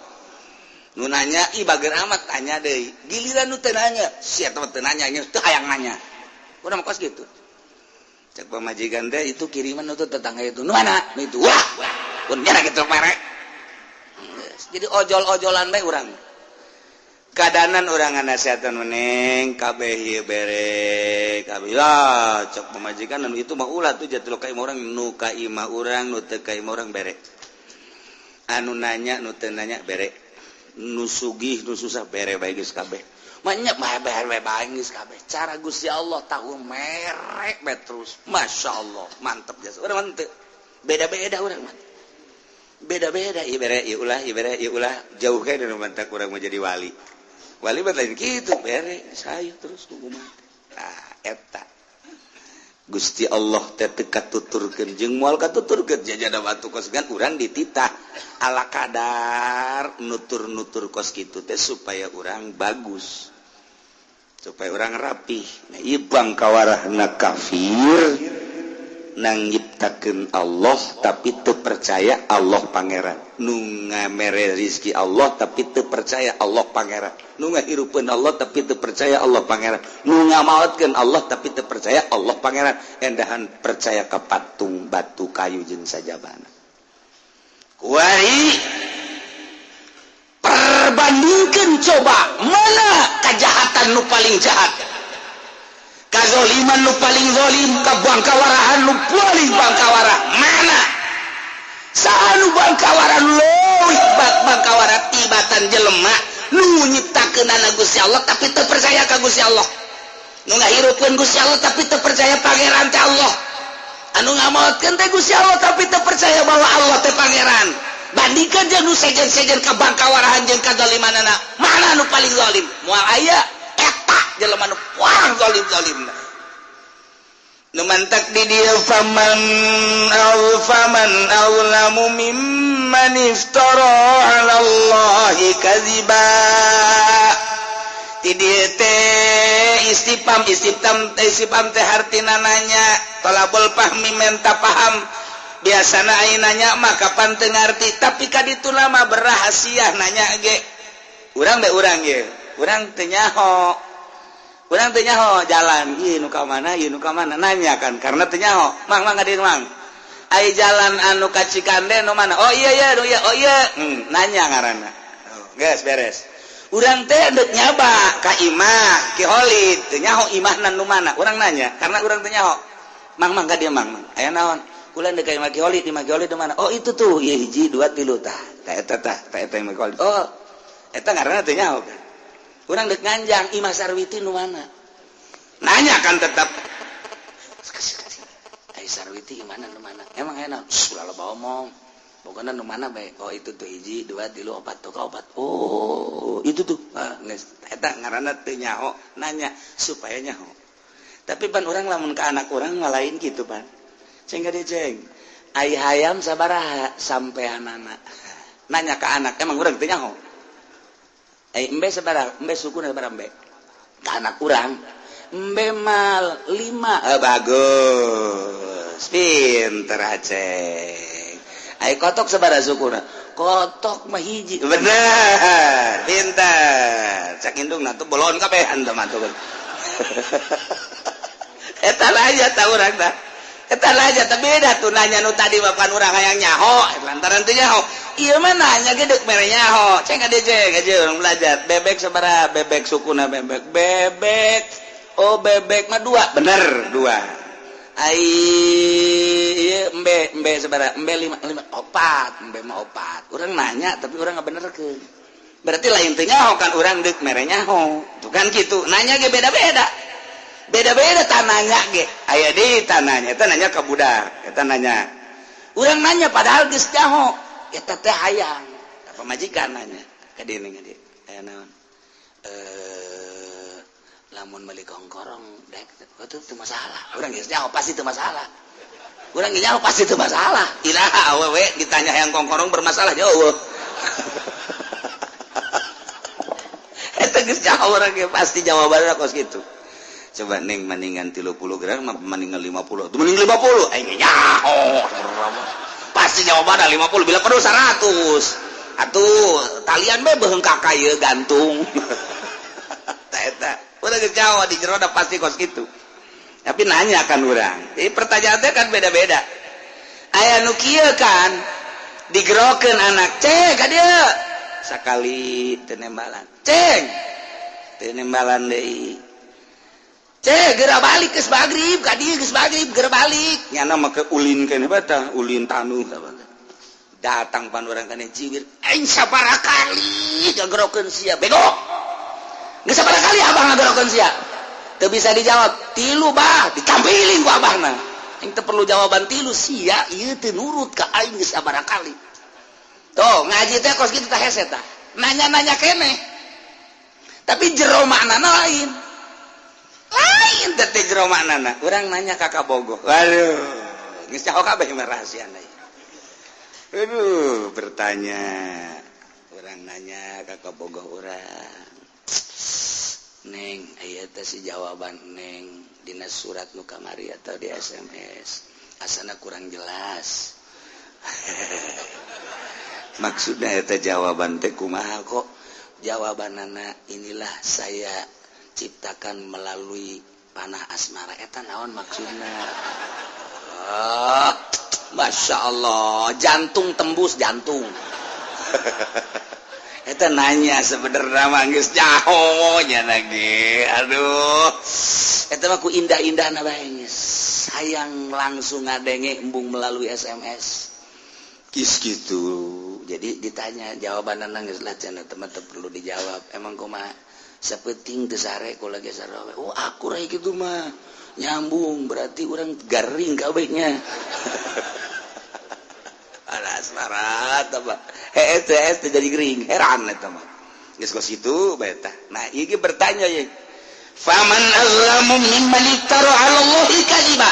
Nu nanya, ih bager amat tanya deui. Giliran nu teu nanya, sia teh teu nanya, teu hayang nanya. Urang mah kos kitu. Cek pamajikan teh itu kiriman itu tetangga itu. Nu mana? Nu itu. Wah, pun nyana kitu mere. Jadi ojol-ojolan bae urang. Kadanan urang ngasihatan meneng kabeh ieu bere kabeh lah cek pamajikan nu itu mah ulah tuh jatuh ka imah urang nu ka imah urang nu teu ka imah urang bere. Anu nanya nu teu nanya bere. Nu sugih nu susah bere bae geus kabeh. Manya bae bae bae geus kabeh. Cara Gusti Allah tahu merek bae terus. Masya Allah, mantep jasa. Urang mah teu. Beda-beda urang mah. Beda-beda ieu bere ieu ulah ieu bere ieu ulah jauh kae nu mantak urang mah jadi wali. Wali mah lain kitu bere sayu terus kumaha. Tah eta. Gusti Allah teh teu katuturkeun jeung moal katuturkeun jajada batu kos gan urang dititah ala kadar nutur-nutur kos kitu teh supaya urang bagus, supaya urang rapih. Nah ieu bangkawarahna kafir nang nyiptakeun Allah tapi teu percaya Allah pangeran, nu ngamere rizki Allah tapi teu percaya Allah pangeran, nu ngahirupeun Allah tapi teu percaya Allah pangeran, nu ngamaotkeun Allah tapi teu percaya Allah pangeran, endahan percaya ka patung batu kayu jeung sajabana. Kuari perbandingkeun coba mana kejahatan nu paling jahat, kazoliman nu paling zolim, kabangkawarahan nu paling bangkawara, mana saha nu bangkawara leuwih bangkawara tibatan jelema nu nyiptakeunana Gusti Allah tapi teu percaya ka Gusti Allah, nu ngahirupkeun Gusti Allah tapi teu percaya pangeran teh Allah, anu ngamaotkeun teh Gusti Allah tapi teu percaya bahwa Allah teh pangeran. Bandingkeun jeung nu sejen-sejen kabangkawarahan jeung kazolimanana, mana nu paling zalim? Moal aya eta jelema nu paling zalim-zalimna. Nu mantak di dieu faman aw faman awlamu mimman iftara 'ala Allahi kadziba. Di dieu teh istifham istifham istifham teh hartina nanya, talabul fahmi menta paham. Biasana aya nanya mah kapan teu ngarti, tapi ka ditu mah berrahasia nanya ge. Urang teh urang ye, urang teu nyaho. Urang teu nyaho jalan, ieu nu ka mana, ieu nu ka mana, nanya kan karena teu nyaho. Mang mang ka dieu mang. Ai jalan anu ka Cikande nu mana? Oh iya iya, iya oh iya. Nanya ngaranna. Oh, geus beres. Urang teh deuk nyaba ka imah Ki Holid, teu nyaho imahna nu mana. Urang nanya karena urang teu nyaho. Mang mang ka dieu mang mang. Aya naon? Kula deuk ka imah Ki Holid, imah Ki Holid nu mana? Oh itu tuh, ieu hiji, dua, tilu tah. Tah eta tah, tah eta imah Ki Holid. Oh, eta ngaranna teu nyaho kan. Urang deuk nganjang imah Sarwiti nu mana? Nanya kan tetap. Ai Sarwiti imahna nu mana? Emang aya naon? Ulah loba omong. Pokoknya nu mana bae. Oh itu tuh hiji, dua, tilu, opat tuh, opat. Oh, itu tuh. Ah, geus eta ngaranna teu nyaho, nanya supaya nyaho. Tapi pan urang lamun ka anak urang mah lain kitu pan. Ceng ka dieu ceng. Ai hayam sabaraha sampeanana. Nanya ka anak, emang urang teu nyaho. Ai embe sabaraha? Embe sukuna sabaraha embe? Ka anak urang. Embe mal 5. Eh, bagus. Pinter aceng. Ai kotok sabaraha sukuna? Kotok mah hiji. Bener, pinter. Cak indungna tuh bolon kabehan teh mah tuh. Eta nanya tah urang tah. Eta nanya teh beda tuh nanya nu tadi mah pan urang hayang nyaho, lantaran teu nyaho. Ieu mah nanya ge deuk mere nyaho. Ceng ka dieu ceng, aja urang belajar. Bebek sabaraha? Bebek sukuna bebek. Bebek. Oh bebek mah 2. Bener, 2. Ai ieu embe, embe sabaraha? Embe 5, 5, 4, embe mah 4. Urang nanya tapi urang ngabenerkeun. Berarti lain teu nyaho kan urang deuk mere nyaho. Tuh kan kitu. Nanya ge beda-beda. Beda-beda tananya ge. Aya deui tananya, eta nanya ka budak, eta nanya. Urang nanya padahal geus nyaho. Eta teh hayang. Pamajikan nanya ka dieu ka dieu. Aya naon? Lamun meuli kongkorong dek itu teu masalah. Urang geus nyaho pasti teu masalah. Urang geus nyaho pasti teu masalah. Iraha awewe ditanya hayang kongkorong bermasalah jauh. Eta geus nyaho urang ge pasti jawabanna kos kitu. Coba neng mendingan 30 gram mendingan 50. Tuh mending 50. Aing nyaho. Pasti jawabanna 50 bila perlu 100. Atuh talian be beheung ka ieu gantung. Tah eta. Udah geus nyaho di jero pasti kos kitu. Tapi nanya kan urang. Jadi pertanyaan teh kan beda-beda. Aya nu kieu kan digerokeun anak, "Ceng, ka dieu." Sakali teu nembalan. Ceng. Teu nembalan deui. Ceng, geura balik geus magrib, ka dieu geus magrib, geura balik. Nyana mah ke ulin keneh batah, ulin tanuh Datang pan urang kana ciwir, aing sabaraha kali ngagerokeun sia, bego. Geus sabaraha kali abah ngagerokeun sia. Teu bisa dijawab, tilu bah, ditampiling ku abahna. Aing teu perlu jawaban tilu sia, ieu teu nurut ka aing geus sabaraha kali. Tuh, ngaji teh kos kitu tah hese tah. Nanya-nanya keneh. Tapi jero maknana lain. Lain teh jero maknana. Urang nanya ka kabogoh. Waduh, geus nyaho kabeh mah rahasiana. Aduh, bertanya. Urang nanya ka kabogoh urang. Neng, aya teh si jawaban Neng dina surat nu kamari atau di SMS. Asana kurang jelas. Maksudnya eta jawaban teh kumaha kok? Jawabanana inilah saya ciptakan melalui panah asmara, eta naon maksudna? Oh, Masya Allah, jantung tembus jantung. Eta nanya sebenarnya mah geus nyaho nya lagi. Aduh, eta mah ku indah-indahna bae geus. Hayang langsung ngadenge embung melalui SMS. Kis gitu. Jadi ditanya jawaban geus lah cenah, teman teu perlu dijawab. Emang kumaha? Sapenting teu sare kula ge sarua. Oh, aku rai kitu mah. Nyambung berarti urang garing kabehnya. Alah asmarat apa? Heeh teh jadi gering, heran eta mah. Geus kos kitu bae tah. Nah, ieu ge bertanya ye. Faman azlamu mimman iftara 'ala Allahi kadziba.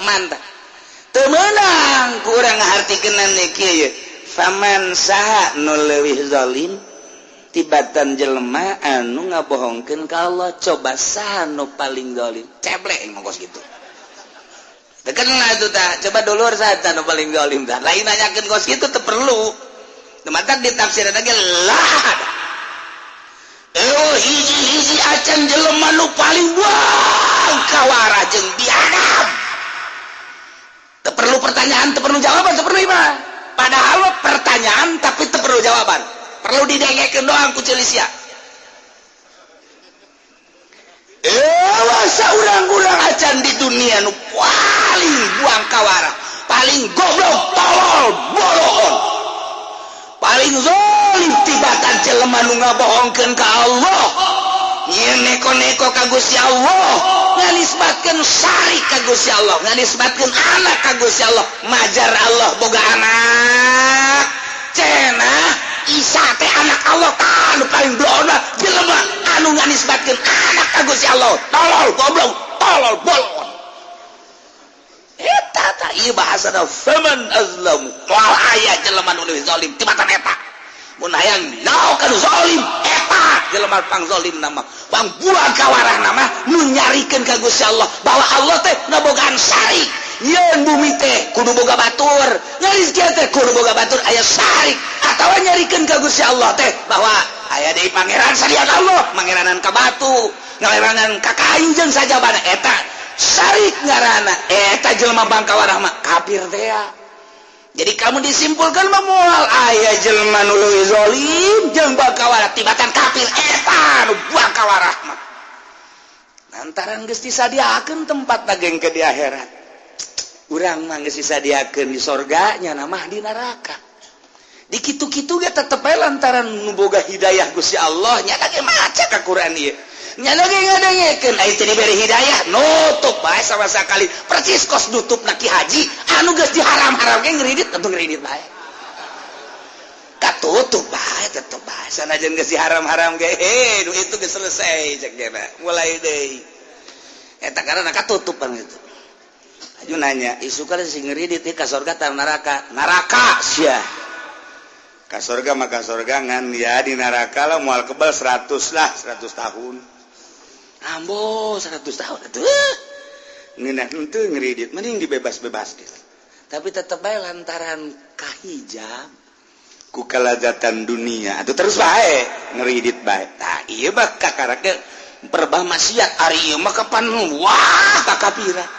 Mantap. Teu meunang ku urang ngahartikeunna kieu ye. Faman saha nu leuwih zalim tibatan jelema anu ngabohongkeun ka Allah, coba saha nu paling zalim? Ceblek mah kos kitu. Teu kena itu tah, coba dulur saha tah nu paling zalim tah. Lain nanyakeun kos kitu teu perlu. Teu matak ditafsiran ge lah. Oh, hiji-hiji acan jelema nu paling buang kawara jeung biadab. Teu perlu pertanyaan, teu perlu jawaban, teu perlu mah. Padahal pertanyaan tapi teu perlu jawaban. Perlu didengekeun doang ku ceulisia. Saurang-urang acan di dunia nu paling buang kawara, paling goblok, tolol, boloon, paling zalim tibatan jelema nu ngabohongkeun ka Allah, nyeun neko-neko ka Gusti Allah, nganisbatkeun syarik ka Gusti Allah, nganisbatkeun anak ka Gusti Allah, majar Allah boga anak, cenah Isa teh anak Allah, tah nu paling blona jelema anu nganisbatkeun anak ka Gusti Allah, tolol goblok, tolol bolon. Eta tah ieu bahasana faman azlamu, moal aya jelema nu leuwih zalim tibatan eta. Mun hayang nyaho ka nu zalim, eta jelema pang zalim nama, pang buang kawarah nama nu nyarikeun ka Gusti Allah bahwa Allah teh ngabogaan syarik. Nyeun bumi teh kudu boga batur, ngarizki teh kudu boga batur, aya syarik atawa nyarikeun ka Gusti Allah teh bahwa aya deui pangeran salian Allah, mangeranan ka batu, ngeranan ka kayu jeung sajabana, eta syarik ngaranna, eta jelema bangkawarah mah kafir teh. Jadi kamu disimpulkan mah moal aya jelema nu leuwih zalim jeung bangkawarah tibatan kafir, eta nu bangkawarah mah. Lantaran geus disadiakeun tempat daging ke di akhirat. Urang mah geus disadiakeun di sorga, nya mah di neraka. Di kitu-kitu ge tetep bae lantaran nu boga hidayah Gusti Allah, nya ge maca ka Quran ieu. Nya ge ngadengekeun aya teu dibere hidayah, nutup bae sama sakali. Percis kos nutupna Ki Haji anu geus diharam-haram ge ngridit atuh ngridit bae. Katutup bae tetep bae sanajan geus diharam-haram ge, heh nu itu geus selesai cek gena. Mulai deui. Eta karena katutupan gitu. Aju nanya, isu kan sing ngridit ka sorga ta neraka? Neraka sia. Ka sorga mah ka sorga ngan ya di neraka lah moal kebal 100 lah, 100 tahun. Ambo 100 tahun atuh. Ngeunah henteu ngridit, mending dibebas-bebaskeun. Tapi tetep bae lantaran kahijab ku kalazatan dunia atuh terus bae ngridit bae. Tah ieu mah kakarake perbah maksiat ari ieu mah kapan wah kakapira.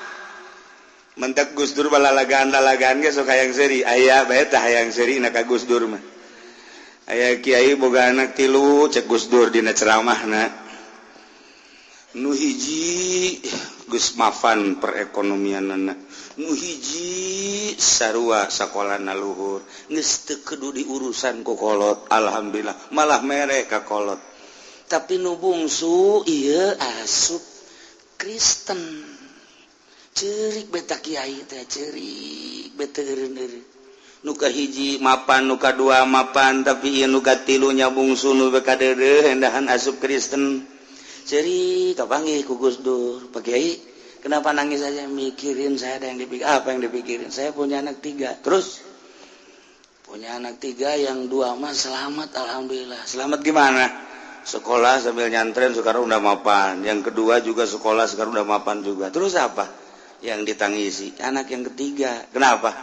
Mentek Gus Dur balalagaan-lalagaan ge sok hayang seuri, aya bae tah hayang seuri na ka Gus Dur mah. Aya kiai boga anak tilu cek Gus Dur dina ceramahna. Nu hiji geus mafan perekonomianana, nu hiji sarua sakolana luhur, geus teu kudu diurusan ku kolot, alhamdulillah malah mere ka kolot. Tapi nu bungsu ieu asup Kristen. Cerik beta kiai teh cerik beta eureun-eureun. Nu kahiji mapan, nu kadua mapan, tapi ieu nu katilu nya bungsu nu beka deudeuh endahan asup Kristen. Ceri kapanggih ku Gus Dur. "Pak Kiai, kenapa nangis aja?" "Mikirin saya ada yang dipikir." "Apa yang dipikirin?" "Saya punya anak tiga." "Terus?" "Punya anak tiga, yang dua mah selamat, alhamdulillah." "Selamat gimana?" "Sekolah sambil nyantren, sekarang udah mapan. Yang kedua juga sekolah, sekarang udah mapan juga." "Terus apa yang ditangisi?" "Anak yang ketiga." "Kenapa?"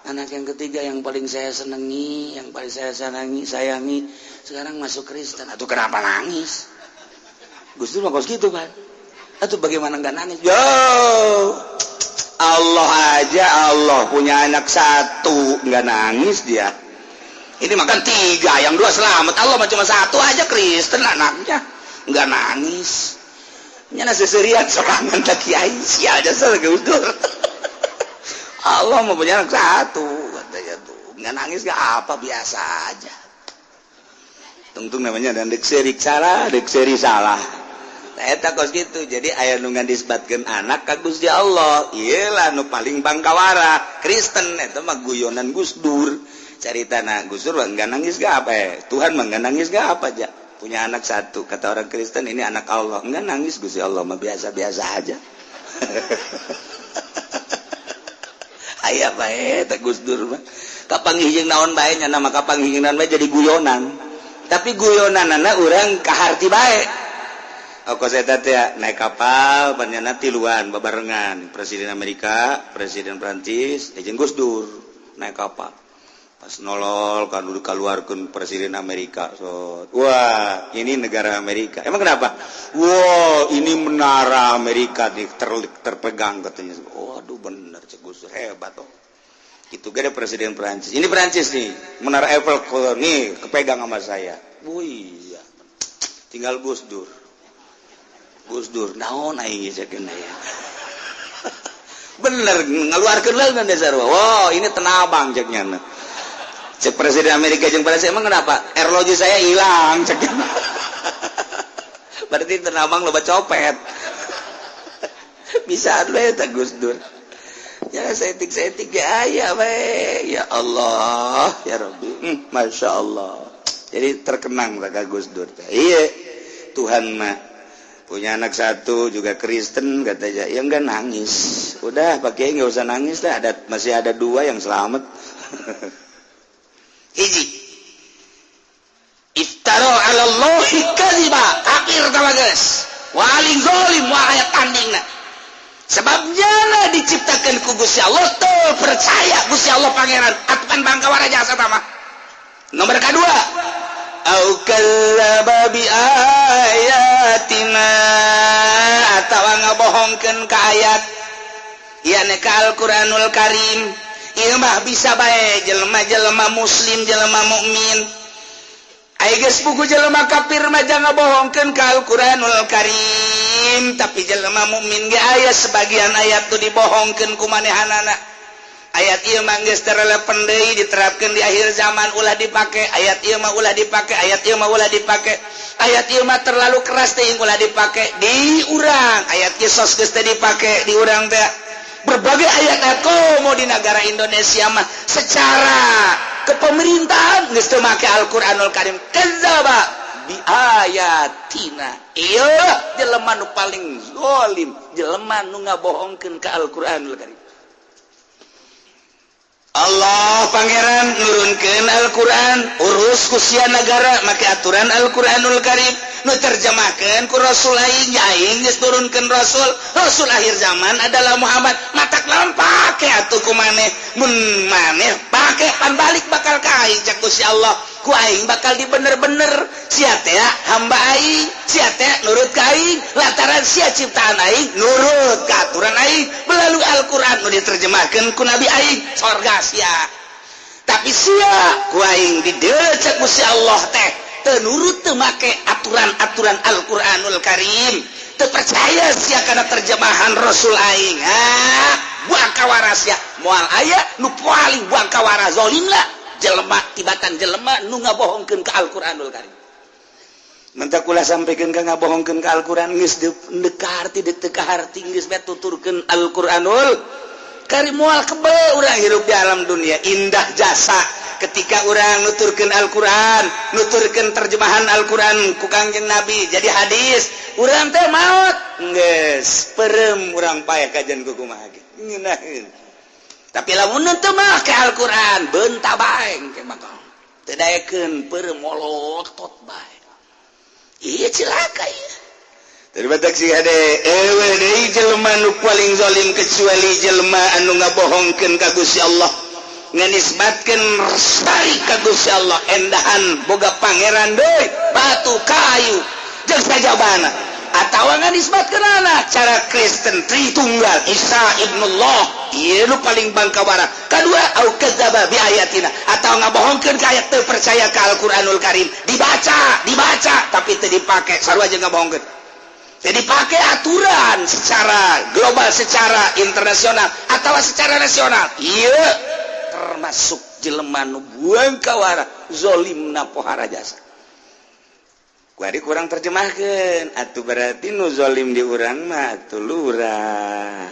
"Anak yang ketiga yang paling saya senangi, yang paling saya senangi, sayangi, sekarang masuk Kristen." "Atau kenapa nangis?" Gus Dur mah gitu kan. Atau bagaimana nggak nangis? Yo, Allah aja, Allah punya anak satu nggak nangis dia. Ini makan tiga, yang dua selamat. Allah mah cuma satu aja Kristen anaknya, nggak nangis. Nyana seserian sorangan tak kiai sial jasa Gus Dur. Allah mau punya anak satu katanya tuh nggak nangis, nggak apa, biasa aja. Tungtung namanya dan dek serik salah, dek seri salah. Nah, eta kos gitu. Jadi aya nu ngadisbatkeun anak ka Gusti Allah. Iyalah, nu paling bangkawara Kristen eta mah guyonan Gus Dur. Caritana Gus Dur enggak nangis gak apa, eh, Tuhan mah enggak nangis gak apa aja. Punya anak satu, kata orang Kristen ini anak Allah. Enggak nangis Gusti Allah mah, biasa-biasa aja. Aya bae eta Gus Dur mah. Kapanggih jeung naon bae nya nama, kapanggih jeung naon bae jadi guyonan. Tapi guyonanana urang kaharti bae. Oh, saya teh naik kapal banyana tiluan babarengan, Presiden Amerika, Presiden Prancis, jeung Gus Dur naik kapal. Pas nolol kan udah keluarkan Presiden Amerika. So, "Wah, ini negara Amerika." "Emang kenapa?" "Wah, ini menara Amerika nih terpegang," katanya. "Waduh, bener cek Gus Dur, hebat oh." Itu gak ada Presiden Prancis. "Ini Prancis nih, Menara Eiffel nih kepegang sama saya." "Wih, iya." Tinggal Gus Dur. Gus Dur, naon aing geus ya. Bener ngeluarkeun leungeun dasar. "Wow, ini Tenabang," cek nya. Cek Presiden Amerika jeung pada, "Emang kenapa?" "Arloji saya hilang," cek. Berarti Tenabang loba copet. Bisa we eta Gus Dur. Ya saeutik-saeutik ya aya we. Ya Allah, ya Rabbi. Masya Allah. Jadi terkenang ka Gus Dur. Iya, Tuhan mah punya anak satu juga Kristen katanya, ya enggak nangis. "Udah, Pak Kiai, nggak usah nangis lah, ada masih ada dua yang selamat." Hiji, iftara ala Allahi kadziba, kafir tama geus waling zalim wa aya tandingna. Sebabnya lah diciptakan ku Gusti Allah tuh percaya Gusti Allah pangeran atukan bangkawara jasa tama. Nomor kedua, au kadzdzaba bi ayatina, atawa ngabohongkeun ka ayat ya ka Al-Qur'anul Karim. Ieu mah bisa bae jelema-jelema muslim, jelema mukmin. Ai geus buku jelema kafir mah jangan ngabohongkeun ka Al-Qur'anul Karim, tapi jelema mukmin ge aya sebagian ayat tuh dibohongkeun ku manehanana. Ayat ieu mah geus teu relevan deui diterapkeun di akhir zaman, ulah dipake. Ayat ieu mah ulah dipake, ayat ieu mah ulah dipake, ayat ieu mah terlalu keras teuing, ulah dipake di urang. Ayat kisos geus teu dipake di urang teh. Berbagai ayat komo di negara Indonesia mah secara kepemerintahan geus teu make Al-Qur'anul Karim. Kadzdzaba bi ayatina, ieu jelema nu paling zalim, jelema nu ngabohongkeun ka Al-Qur'anul Karim. Allah Pangeran nurunkeun Al-Quran, urus ku sia negara make aturan Al-Quranul Karim nu terjemahkeun ku Rasul aing. Aing geus turunkeun Rasul, Rasul akhir zaman adalah Muhammad. Matak lawan pake atuh ku maneh? Mun maneh pake pan balik bakal ka aing cak Gusti Allah, ku aing bakal dibener-bener. Sia teh hamba aing, sia teh nurut ka aing lantaran sia ciptaan aing, nurut ka aturan aing melalui Al-Quran nu diterjemahkeun ku Nabi aing, sorga sia. Tapi sia ku aing didecek Gusti Allah teh teu nurut, teu make aturan-aturan Al-Qur'anul Karim, teu percaya sia kana terjemahan Rasul aing, ah, buang kawara sia. Moal aya nu paling buang kawara zalim lah jelema tibatan jelema nu ngabohongkeun ka Al-Qur'anul Karim. Mentak ulah sampaikan ka ngabohongkeun ka Al-Qur'an, geus deuk harti deuk teu kaharti geus bae tuturkeun Al-Qur'anul Karim, moal kebel urang hirup di alam dunia. Indah jasa. Ketika urang nuturkeun Al-Qur'an, nuturkeun terjemahan Al-Qur'an ku Kangjeng Nabi jadi hadis, urang teh maot geus perem urang paeh kajian ku kumaha ge ngeunaheun. Tapi lamun teu make Al-Qur'an beunta bae engke bakal teu daekeun, perem molotot bae. Ieu cilaka ieu. Daripada si hade ewe deui jelema nu paling zalim kecuali jelema anu ngabohongkeun ka Gusti Allah, ngenisbatkeun syarik ka Gusti Allah, endahan boga pangeran deui batu, kayu jeung sajabana, atawa nganisbatkeun anak cara Kristen Tritunggal, Isa ibnullah. Ieu nu paling bangkawara. Kadua, au kadzdzaba bi ayatina, atau ngabohongkeun ka ayat, teu percaya ka Al-Qur'anul Karim. Dibaca, dibaca, tapi teu dipake, sarua jeung ngabohongkeun. Jadi pakai aturan secara global, secara internasional atau secara nasional, iya termasuk jelema nu buang kawara, zolimna pohara jasa. Kuari kurang terjemahkan atuh, berarti nu zolim di urang mah atuh lurah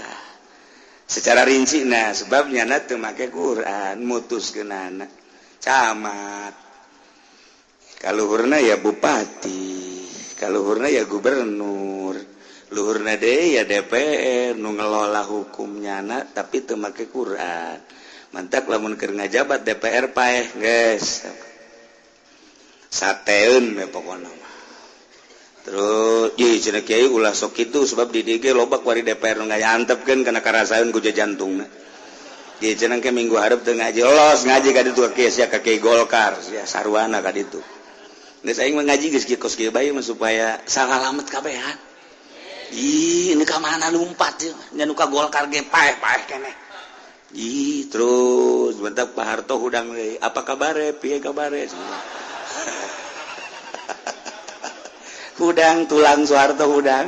secara rinci. Nah, sebabnya na teu make Quran, mutuskeunana camat, kaluhurna ya bupati, kaluhurna ya gubernur, luhurna deui ya DPR nu ngelola hukumnya na, tapi teu make Quran. Mantak lamun keur ngajabat DPR paeh geus sateun we pokona mah. Terus ieu cenah kiai ulah sok kitu, sebab di DG loba kuari DPR nu ngayantepkeun kana karasaeun ku jantungna. Ieu cenah ke minggu hareup teu ngaji, los ngaji ka ditu ka sia ka kiai Golkar sia sarwana ka ditu. Geus aing mah ngaji geus kieu kos kieu bae mah supaya salamet kabehan. Ih, ini ka mana lumpat ieu nya nu ka Golkar ge paeh-paeh keneh. Ih, terus bentak Pak Harto hudang deui, apa kabare, piye kabare? Hudang tulang Soeharto hudang.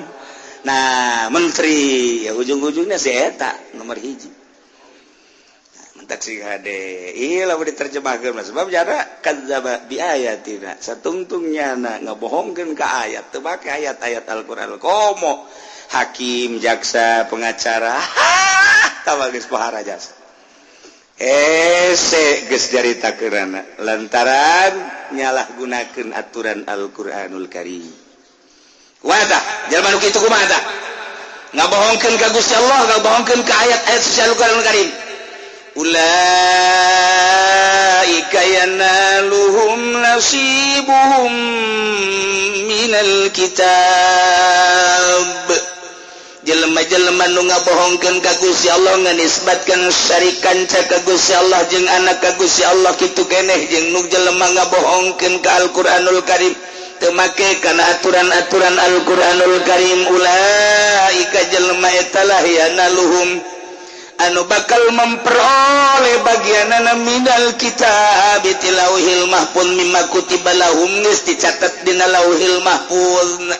Nah, menteri ya ujung-ujungnya si eta nomor hiji. Nah, mentak si hade. Iya lamun diterjemahkeun mah sebab jara kadzdzaba bi ayatina. Satungtungnya na ngabohongkeun ka ayat, teu make ayat-ayat Al-Qur'an. Komo hakim, jaksa, pengacara, tah geus pohara jasa. Ese geus caritakeunana lantaran nyalahgunakeun aturan Al-Qur'anul Karim. Kumaha tah? Jelema nu kitu kumaha tah? Ngabohongkeun ka Gusti Allah, ngabohongkeun ka ayat-ayat suci Al-Qur'anul Karim. Ulaika yanaluhum nasibuhum minal kitab. Jelema-jelema nu ngabohongkeun ka Gusti Allah, nganisbatkeun syarikan ka Gusti Allah jeung anak ka Gusti Allah, kitu keneh jeung nu jelema ngabohongkeun ka Al-Qur'anul Karim, teu make kana aturan-aturan Al-Qur'anul Karim, ulaika jelema eta lah yanaluhum anu bakal memperoleh bagianana minal kitab ti lauhil mahfuz, mimma kutiba lahum geus dicatat dina lauhil mahfuz,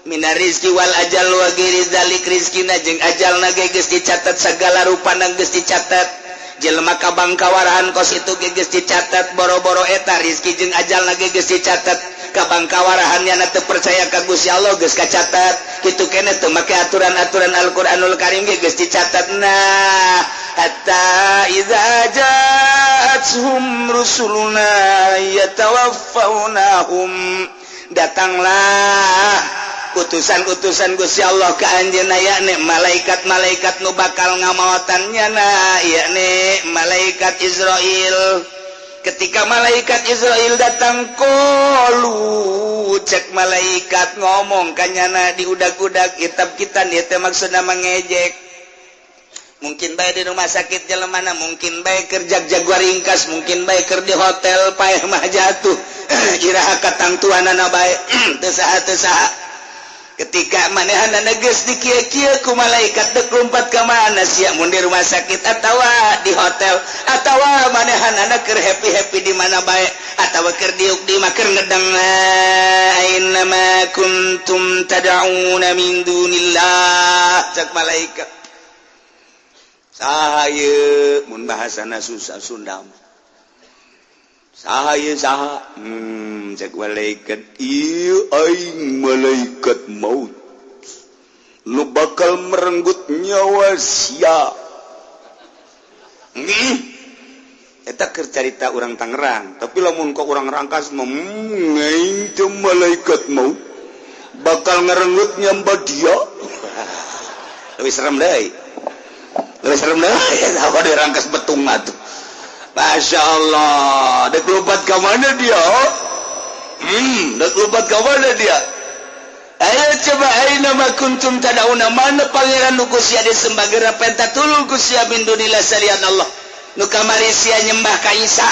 mina rizki wal ajal wa ghairi dzalik, rizkina jeung ajalna ge geus dicatat, sagala rupana geus dicatat. Jelema kabangkawarahan kos itu ge geus dicatat, boro-boro eta rizki jeung ajalna ge geus dicatat. Kabangkawarahannya na teu percaya ka Gusti Allah geus kacatat, kitu keneh teu make aturan-aturan Al-Qur'anul Karim ge geus dicatat. Nah, hatta iza ja'atuhum rusuluna yatawaffawnahum, datanglah utusan-utusan Gusti Allah ka anjeunna, yakni malaikat-malaikat nu bakal ngamaotan nyana, yakni malaikat Israil. Ketika malaikat Israil datang, qalu, cek malaikat ngomong kanyana diudag-udag kitab kita ieu teh maksudna mengejek. Mungkin bae di rumah sakit jelemana, mungkin bae keur jag-jaguar ringkas, mungkin bae keur di hotel paeh mah jatuh. Iraha katangtuanana bae teu saha teu saha. Ketika manehanana geus dikieu-kieu ku malaikat, dek lompat ka mana sia, mun di rumah sakit atawa di hotel atawa manehanana keur happy-happy di mana bae atawa keur diuk di mah keur ngedeng, aina ma kuntum tad'una min dunillah, cek malaikat. Saha ieu mun bahasana susah Sunda mah. Saha ieu saha? Cek malaikat, ieu aing malaikat maut. Lu bakal merenggut nyawa sia. Nih. Eta keur carita urang Tangerang, tapi lamun ka urang Rangkas mah ngaing teh malaikat maut bakal ngerenggut nyamba dia. Lebih serem deui. Lebih serem deui apa di Rangkas Betung atuh. Masya Allah, dek lompat ke mana dia? Dek lompat ke mana dia? Ayo coba, aina ma kuntum tad'una, mana pangeran nu ku sia disembah, geura penta tulung ku sia min dunillah salian Allah. Nu kamari sia nyembah ka Isa,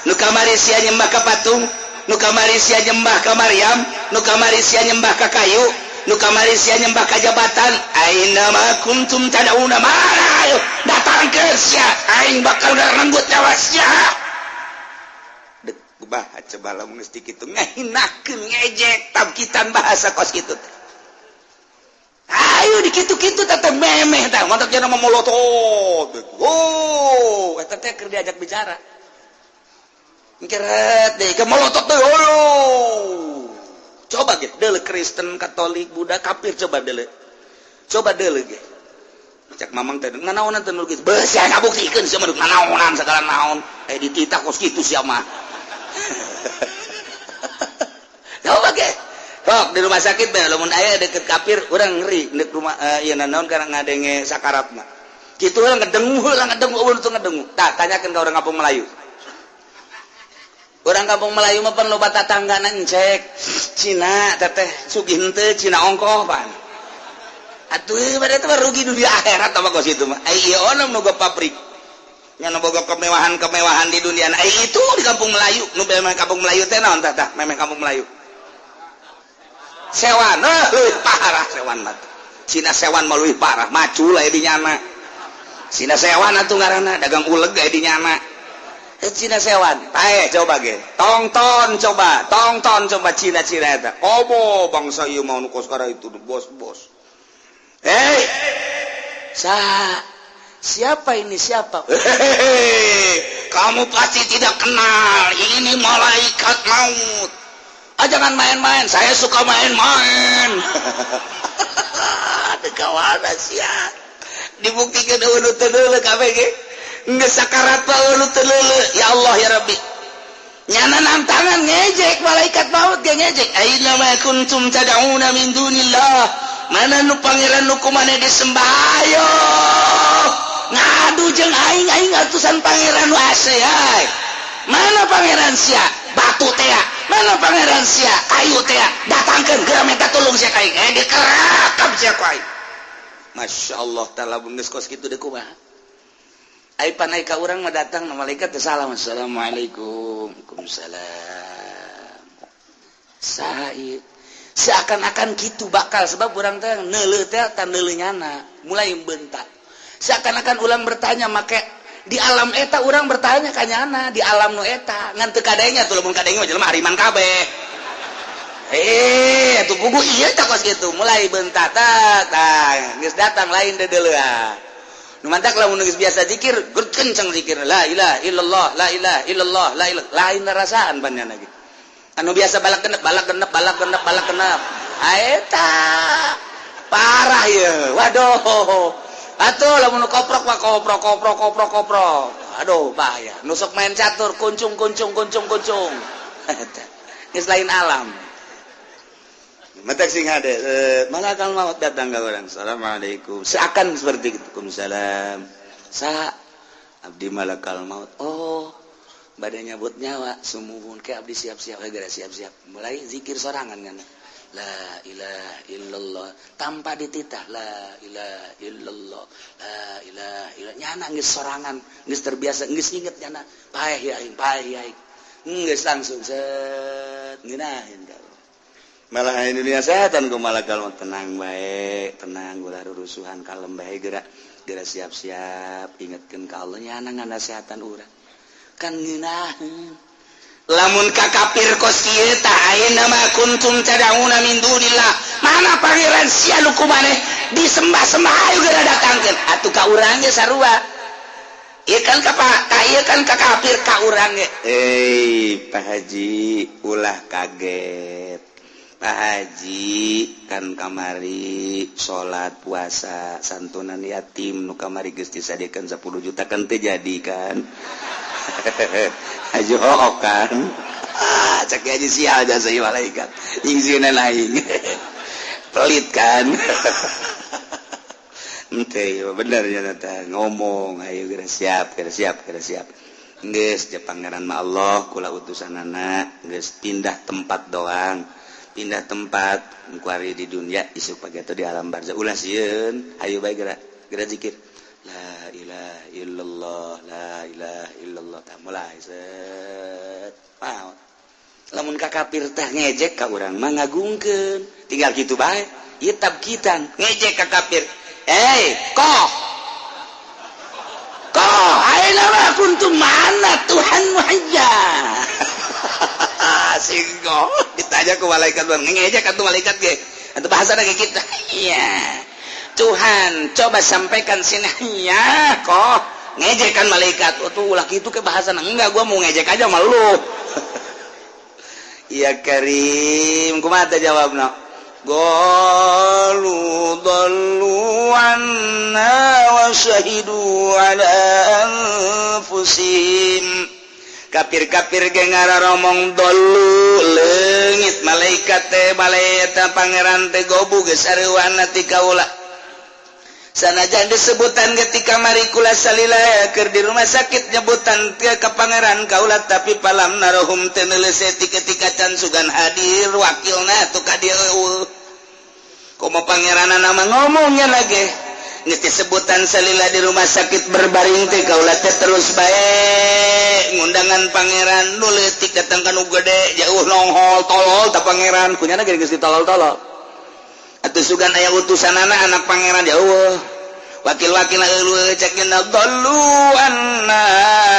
nu kamari sia nyembah ka patung, nu kamari sia nyembah ka Maryam, nu kamari sia nyembah ka kayu, nu kamari sia nyembah ka jabatan. Aina ma kuntum tad'una, mana ayo datang ke sia, aing bakal ngerenggut nyawa sia. Dek bah coba lamun geus kitu ngahinakeun ngejek tabkitan bahasa kos kitu teh. Ayo dikitu-kitu teh memeh tah mantak jana molotot. Oh, eta teh keur diajak bicara. Keret deh ke molotot teh. Oh. Coba ge deuleu Kristen, Katolik, Buddha, kafir coba deuleu. Coba deuleu ge. Cek mamang teh nanaonan teh nu kitu. Beuh sia ngabuktikeun sia mah nanaonan sagala naon. Eh dititah kos kitu sia mah. Coba ge. Kok di rumah sakit bae lamun aya deket kafir urang ngeri deuk rumah ieu nanaon karena ngadenge sakaratna. Kitu urang ngedengu heula ngedengu eueuh teu ngedengu. Tah tanyakeun ka urang kampung Melayu. Urang kampung Melayu mah pan loba tatanggana encek. Cina teteh sugih henteu Cina ongkoh pan. Atuh pada itu rugi dunia akhirat apa kos itu mah. Ai ieu onam nu pabrik. Nya nu boga kemewahan-kemewahan di dunia. Ai itu di kampung Melayu, nu memang kampung Melayu teh naon tah tah memang kampung Melayu. Sewan, leuwih parah sewan mah. Cina sewan mah leuwih parah, macul aya di nyana. Cina sewan atuh ngaranna dagang uleg aya di nyana. Cina sewan, pae coba ge. Tongton coba, tongton coba Cina-Cina eta. Obo bangsa ieu mah nu kos kara itu bos-bos. Hei, sa siapa ini siapa? Hehehe, kamu pasti tidak kenal. Ini malaikat maut. Ah jangan main-main, saya suka main-main. Ada kawana sia. Dibuktikan eueuh teu deuleu kabeh ge. Geus sakarat mah eueuh teu deuleu. Ya Allah ya Rabbi. Nyana nantangan ngejek malaikat maut ge ngejek. Aina ma kuntum tad'una min dunillah. Mana nu pangeran nu kumaneh disembah ayo. Ngadu jeung aing aing atusan pangeran nu ase ai. Mana pangeran sia? Batu tea. Mana pangeran sia? Kayu tea. Datangkeun geura minta tulung sia ka aing. Dikerakap sia ku aing. Masya Allah taala geus kos kitu deui kumaha. Ai panai ka urang mah datang malaikat teh salam assalamualaikum. Waalaikumsalam. Saha ieu? Seakan-akan kitu bakal sebab urang teh neuleuh teh tan neuleuh nyana, mulai bentak. Seakan-akan ulang bertanya make di alam eta urang bertanya ka nyana di alam nu eta ngan teu kadenge atuh lamun kadenge mah jelema hariman kabeh. Atuh puguh ieu teh kos kitu mulai bentak tah geus datang lain deudeulean. Nu mantak lamun geus biasa zikir kenceng zikir la ilaha illallah la ilaha illallah la ilaha lain rasaan panjana ge. Anu biasa balak genep balak genep balak genep balak genep. Eta parah ye. Waduh. Atuh lamun koprok mah koprok koprok koprok koprok. Aduh bahaya. Nu sok main catur kuncung kuncung kuncung kuncung. Eta geus lain alam. Matak sing hade malakal maut datang ka urang. Assalamualaikum. Seakan seperti itu. Waalaikumsalam. Sa abdi malakal maut. Oh, bade nyabut nyawa sumuhun ke abdi siap-siap geura siap-siap. Mulai zikir sorangan kan. La ilaha illallah tanpa dititah la ilaha illallah la ilaha illallah nyana geus sorangan geus terbiasa geus inget nyana paeh ya aing paeh ya aing geus langsung set ngeunaheun ka malah aya dunia setan ku malakal maut tenang bae tenang ulah rurusuhan kalem bae geura geura siap-siap ingetkeun ka Allah nyana nganasehatan urang kan ngeunaheun lamun ka kafir kos kieu tah ayeuna ma kuntum tad'una min dunillah mana pangeran sia nu kumaneh disembah-sembah ayo geura datangkeun atuh ka urang ge sarua ieu kan ka ka ieu kan ka kafir ka urang ge Pak Haji ulah kaget Pak Haji kan kamari salat puasa santunan yatim nu kamari geus disadiakeun 10 juta kan teu jadi kan. Aja kan. Ah, cek aja sial jasa ieu malaikat. Ingsieunan aing. Pelit kan. Ente bener ya teh ngomong, ayo geura siap, geura siap, geura siap. Geus je Pangeran mah Allah, kula utusanana geus pindah tempat doang. Pindah tempat kuari di dunia, isuk pagi di alam barzah. Ulah sieun, ayo bae geura, geura zikir. La ilaha illallah, la ilaha illallah. Tah mulai set. Maot. Lamun ka kafir teh ngejek, ka urang mah ngagungkeun. Tinggal kitu bae. Ieu tabkitan, ngejek ka kafir. Eh, koh. Koh, aina ma kuntum, mana Tuhan muhayya? Singgo ditanya ke malaikat, bang ngejek atuh malaikat ge. Atau bahasa lagi kita. Iya. Tuhan, coba sampaikan sini ya, kok ngejek kan malaikat. Oh, tuh ulah gitu ke bahasa, enggak, gua mau ngejek aja sama lu. Iya Karim, kumaha teh jawabna? Qalu dhallu anna wa syahidu ala anfusihim. Kafir-kafir ge ngararomong dolu leungit malaikat teh, malaikat Pangeran teh gobu geus areuwana ti kaula. Sanajan disebutan ketika mari kula salila keur di rumah sakit, nyebutan ke ka Pangeran kaula, tapi palam narohum teu neuleuh ketika can sugan hadir wakilna atuh ka dieu eueuh. Komo Pangeran nama ngomongnya lagi geus disebutan salila di rumah sakit berbaring teh, kaula teh terus bae ngundangan Pangeran. Nu leutik datang ka nu gede, jauh nonghol tolol ta Pangeran kunyana geus ditolol-tolol atuh. Sugan aya utusan anak pangeran jauh, wakil-wakil eueuh. Cek dolu anna,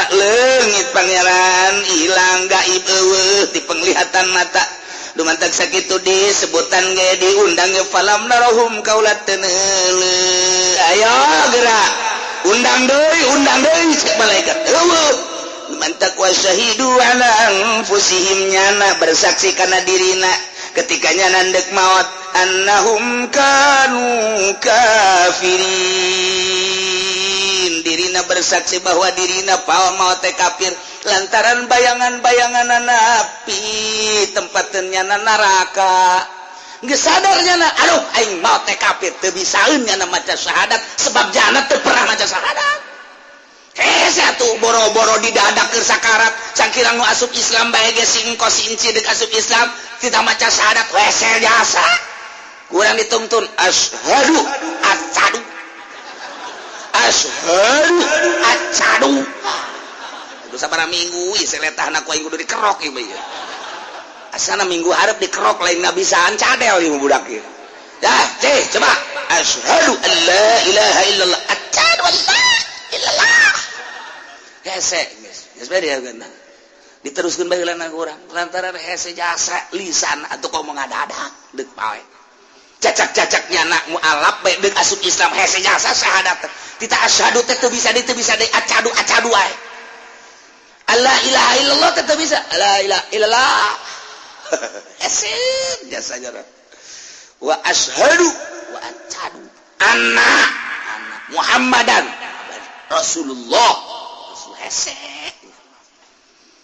leungit Pangeran, hilang, gaib, eueuh di penglihatan mata. Dumantak sakitu disebutan ge, diundang ge, falam narahum, kaula teu. Ayo gerak, undang deui, undang deui, cek malaikat eueuh. Dumantak wasyahidu ala anfusihim, nyana bersaksi kana dirina ketika nyana ndek maot, annahum kanu kafirin. Dirina bersaksi bahwa dirina pawa maot teh kafir lantaran bayangan-bayangan api tempat nyana neraka. Geus sadar nyana, aduh, aing maot teh kafir, teu bisaeun nyana maca syahadat sebab jana teu pernah maca syahadat. Hese atuh boro-boro di dada keur sakarat, cangkirang nu asup Islam bae ge si engko si inci deuk asup Islam tidak maca syahadat, hese jasa. Kurang dituntun asyhadu acadu, asyhadu acadu. Aduh, sabaraha minggu ieu seletahna ku aing kudu dikerok ieu mah ieu. Asana minggu hareup dikerok, lain ngabisaan cadel ieu budak ieu. Dah, ceh, coba asyhadu an la ilaha illallah, asyhadu an la illallah. Hese geus geus bae dia diteruskeun bae heula urang lantaran hese jasa lisan atuh komo ngadadak deuk pae cacak-cacak nyana mualaf bae deuk asup Islam, hese jasa syahadat. Tita asyhadu teh teu bisa, teu bisa deui, acadu acadu wae. La ilaha illallah teh teu bisa, la ilaha illallah hese jasa jara. Wa asyhadu wa acadu anna anna Muhammadan Rasulullah. Rasul hese.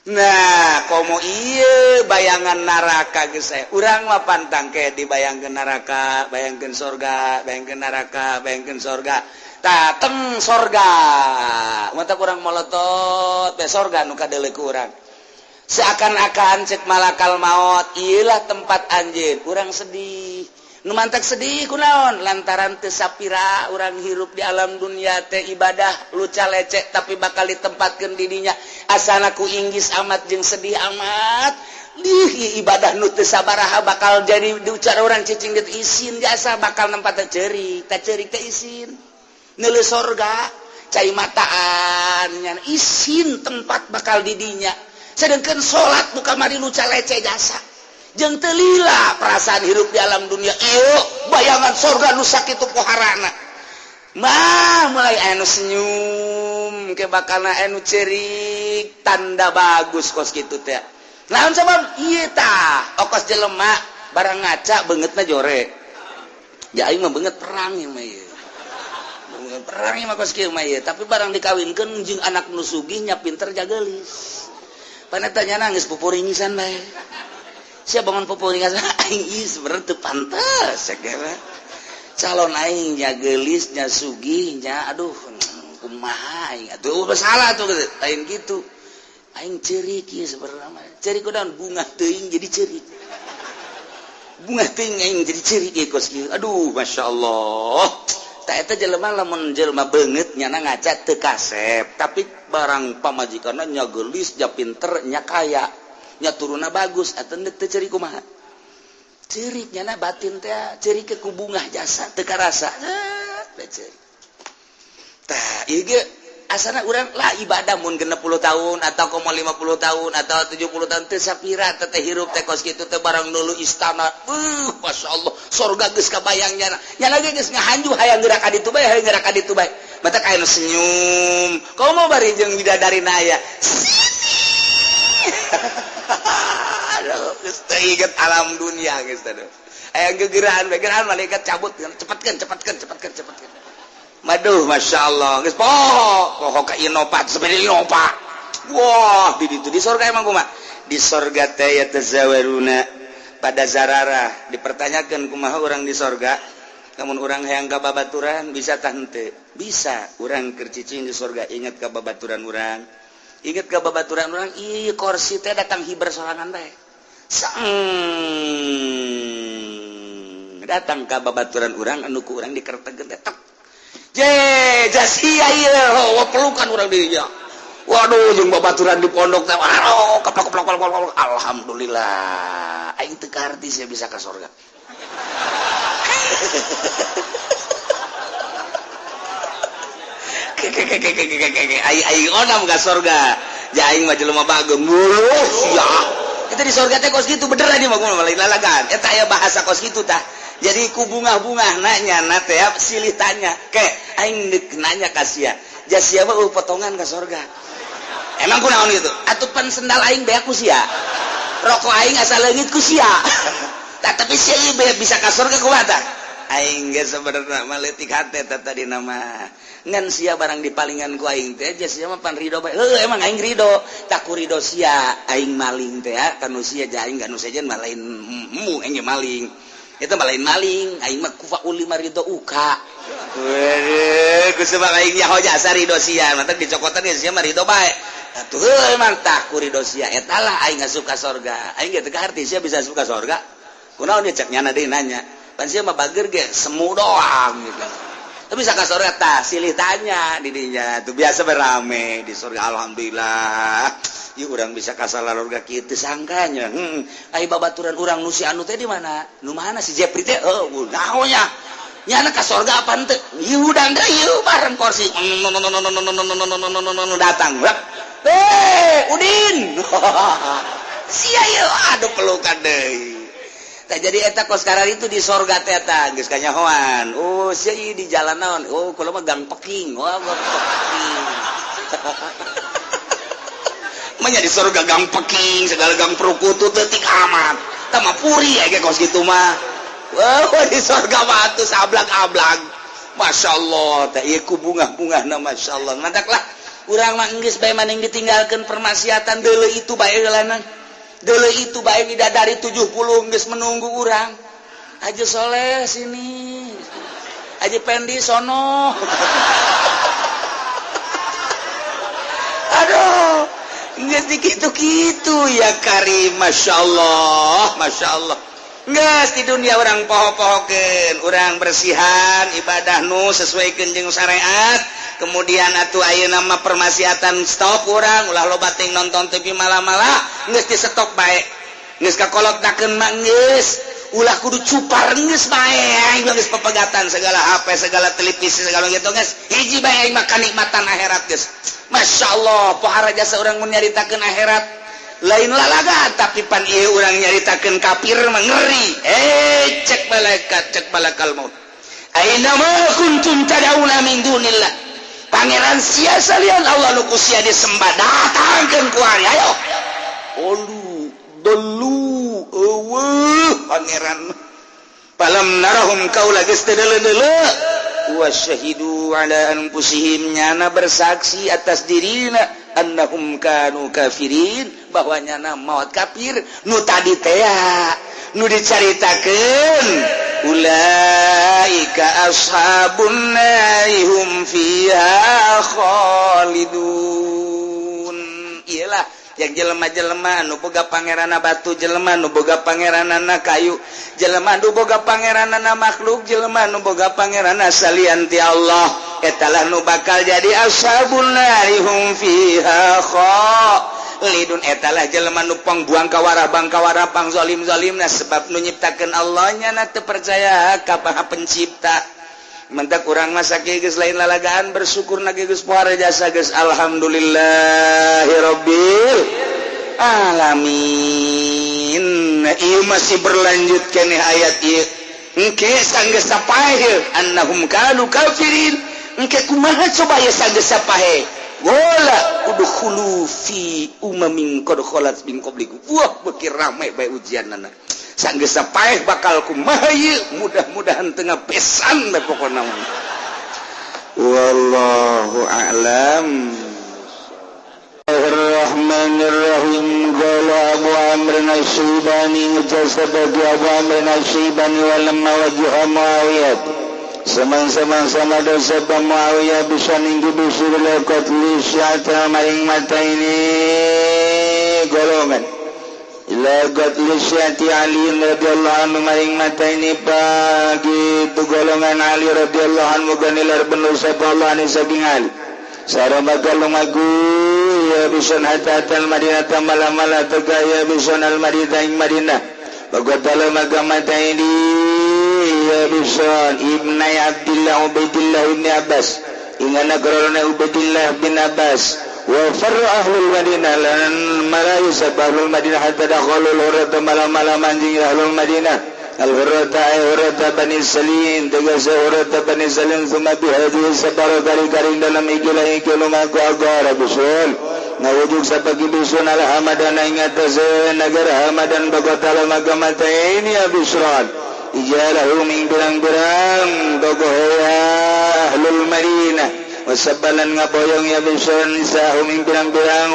Nah, komo iya bayangan neraka geus aya. Urang mah pantang ke dibayangkeun neraka, bayangkeun sorga, bayangkeun neraka, bayangkeun sorga. Tah, teng sorga. Mata kurang molotot be sorga nu kadeuleu ku urang. Seakan-akan cek malakal maut, iyalah tempat anjeun. Urang sedih. Nu mantak sedih kunaon? Lantaran teu sapira urang hirup di alam dunia teh ibadah luca lecek, tapi bakal ditempatkeun di dinya. Asana ku inggis amat jeung sedih amat. Dih, ibadah nu teu sabaraha bakal jadi diucar orang cicing dit isin jasa bakal nempat ceurik, teh ceurik teh isin. Neuleuh sorga, cai mataan nya isin tempat bakal di dinya. Sedangkan salat nu kamari luca lecek jasa. Jeung teu lila perasaan hirup di alam dunia, ieu bayangan sorga nu sakitu poharana mah mulai anu senyum ke bakalna anu cerik, tanda bagus kos kitu teh. Naon sabab ieu tah okos jelema barang ngaca beungeutna jore. Ya aing mah beungeut perang ieu mah ieu. Perang mah kos kieu mah ieu, tapi barang dikawinkeun jeung anak nu sugih nya pinter jageulis. Paneta nya nangis pupuringisan bae. Sia bangun pupuringisan aing ieu sebenarnya teu pantes segala. Calon aing nya geulis nya sugih nya aduh kumaha aing atuh salah tuh lain gitu. Aing ceurik ieu sebenarnya mah. Ceurik kunaon bunga teuing jadi ceurik. Bunga teuing aing jadi ceurik ieu kos kieu. Aduh masyaallah. Tah eta jelema lamun jelema beungeut nyana ngaca teu kasep, tapi barang pamajikanna nya geulis nya pinter nya kaya nya turunna bagus atuh teu ceurik kumaha. Ceurik nyana batin teh ceurik ke ku bungah jasa teu karasa. Teh ceurik. Tah ieu ge asana urang lah ibadah mun 60 tahun atau komo 50 tahun atau 70 tahun teu sapira teh hirup teh kos kitu teh barang dulu istana. Masyaallah sorga geus kabayang nyana. Nyana ge geus ngahanju hayang geura ka ditu bae hayang geura ka ditu bae. Matak aya nu senyum. Komo bari jeung bidadarina aya. Aduh geus teu inget alam dunia geus teh. Aya gegeraan bae gerahan malaikat cabut cepetkeun cepetkeun cepetkeun cepetkeun. Maduh Masya Allah geus poho ka Innova sepeda Innova. Wah di ditu di sorga emang kumaha di sorga teh yatazawaruna pada zararah dipertanyakeun kumaha urang di sorga lamun urang hayang ka babaturan bisa tah henteu bisa urang keur cicing di sorga inget ka babaturan urang inget ka babaturan urang ih kursi teh datang hiber sorangan bae sang datang ka babaturan urang anu ku urang dikertegeun teh tek je jasia ieu pelukan urang dirinya. Waduh jeung babaturan di pondok teh waduh keplok keplok keplok alhamdulillah aing teu kaharti sia bisa ka sorga. Aing onam ka sorga. Ja aing mah jelema bageng. Sia. Eta di sorga teh kos kitu bener di mah kumaha lain lalagan. Eta aya bahasa kos kitu tah. Jadi ku bunga-bunga nanya na teh silih tanya ke aing deuk nanya ka sia. Ja sia mah potongan ka sorga. Emang kunaon kitu? Atuh pan sendal aing beak ku sia. Rokok aing asa leungit ku sia. Tah tapi sia ieu bisa ka sorga kumaha tah? Aing ge sebenarna mah leutik hate tah tadi nama. Ngan sia barang dipalingan ku aing teh ja sia mah pan ridho bae. Heuh emang aing ridho. Tah ku ridho sia aing maling teh kanu sia ja aing kanu sejen mah lain embung aing ge maling. Itu mah lain maling, aing mah kufa ulima ridho uka. Weuh, ku sebab aing nyaho jasa ridho sia, mantap dicokotan ge sia mah ridho bae. Atuh heuh emang tah ku ridho sia eta lah aing asup ka sorga. Aing ge teu kaharti sia bisa asup ka sorga. Kunaon ieu cek nyana deui nanya. Pan sia mah bager ge semu doang gitu. Tapi bisa ka sorga tah silih tanya di dinya. Tuh biasa berame di sorga alhamdulillah. Ieu urang bisa ka salarorga kieu teu sangkanya. Ai babaturan urang nu si anu teh di mana? Nu mana si Jepri teh? Heuh, naon nya? Nyana ka sorga apa henteu? Ieu hudang deui ieu bareng kursi. Datang. Eh, Udin. Sia ieu aduh pelukan deui. Tah jadi eta kos karar itu di sorga teh eta geus kanyahoan. Oh, sia ieu di jalan naon? Oh, kula mah gang peking. Wah, gang peking. Manya di sorga gang peking, segala gang perukutu teutik amat. Tah mah puri aya kos kitu mah. Wah, di sorga mah atuh sablag-ablag. Masyaallah, teh ieu ku bungah-bungahna masyaallah. Mantaklah urang mah geus bae maning ditinggalkeun permaksiatan deuleu itu bae heulana. Deuleu itu bae bidadari 70 geus menunggu urang. Haji Soleh sini. Haji Pendi sono. Aduh, geus dikitu-kitu ya Karim, masyaallah, masyaallah. Geus di dunia urang poho-pohokeun, urang bersihan ibadah nu sesuaikeun jeung syariat. Kemudian atuh ayeuna mah permaksiatan stop urang, ulah loba ting nonton TV malah-malah, geus di stop bae. Geus kakolotnakeun mah geus, ulah kudu cupar geus bae aing geus pepegatan segala HP, segala televisi, segala gitu geus. Hiji bae aing mah kanikmatan akhirat geus. Masyaallah, pohara jasa urang mun nyaritakeun akhirat lain lalaga tapi pan ieu urang nyaritakeun kafir mah ngeri. Cek malaikat, cek malakal maut. Aina ma kuntum tad'una min dunillah. Pangeran sia salian Allah nu ku sia disembah datangkeun ku ari ayo. Olu dolu eueuh pangeran. Palam narahum kaula geus teu deuleu-deuleu. Wa syahidu ala anfusihim, nyana bersaksi atas dirina, annahum kanu kafirin, bahwa nyana maut kafir. Nu tadi teh nu dicaritakeun, ulaika ashabun nari hum fiha khalidun. Iyalah yang jelema-jelema nu boga pangeranna batu, jelema nu boga pangeranana kayu, jelema nu boga pangeranana makhluk, jelema nu boga pangeranna salian ti Allah, etalah nu bakal jadi ashabun nari hum fiha khalidun. Etalah jelema nu pangbuang kawarah bang kawarah pang zalim-zalimna, sebab nu nyiptakeun Allah nya teu percaya ka Maha Pencipta. Mentak urang masa geus lain lalagaan, bersyukur na geus pohara jasa geus, alhamdulillahirabbil alamin. Ieu masih berlanjut keneh ayat ieu. Engke sanggeus sapaeh annahum kanu kafirin, engke kumaha coba ya sanggeus sapaeh? Wala udkhulu fi umamin qad khalat min qablikum. Wah, beuki rame bae ujianna. Sanggeus sapaeh bakal kumaha ieu? Mudah-mudahan tengah besan bae pokona mah. Wallahu a'lam. Bismillahirrahmanirrahim. Qala Abu Amr al-Syaibani, sebagai Abu Amr al-Syaibani, walamma wajha Muawiyah, Semang-semang sama dosa Muawiyah bisa ninggi bisir qatli syi'ata maring mata ini golongan ila qatli syi'ati Ali radhiyallahu anhu maring mata ini pagi itu golongan Ali radhiyallahu anhu ganilar bener sapa Allah ani saking Ali. Sareng bakal lumaku ya bison hatta al Madinah malam-malam teka ya bison al Madinah ing Madinah. Bagatala maka mata ini ya bison ibnai Abdillah Ubaidillah ibni Abbas ingana korona Ubaidillah bin Abbas. Wa farra ahlul Madinah lan marayu sapa ahlul Madinah hatta dakhalul hurrata malam-malam anjing ahlul Madinah al hurrata ay hurrata Bani Salim tegese hurrata Bani Salim. Summa bihadhihi sabara kari-kari dalam ikilah iki lumaku agara bisul ngawujud sapa bisun al Hamadan ing atase negara Hamadan. Bagatala maka mata ini abisran ijalahu ming pirang-pirang tokoh ya ahlul Madinah. Wasabalan ngaboyong ya bisun nisahu ming pirang-pirang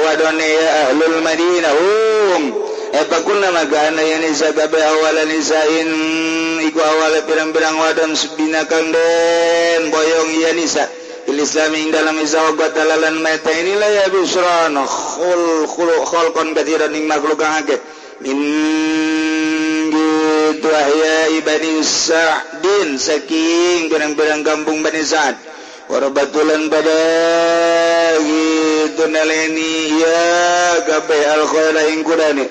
wadone ya ahlul Madinah hum epakunna maka ana ya nisa kabeh awala nisain iku awala pirang-pirang wadon subina kang den boyong ya nisa il Islam ing dalam isa wa talalan mata inilah ya bisran khul khul khalqan katsiran ing makhluk kang akeh min gitu ahya Bani Sa'din saking pirang-pirang kampung Bani Sa'd. Warabatulan pada gitu naleni ya kabeh al khaira ing kudane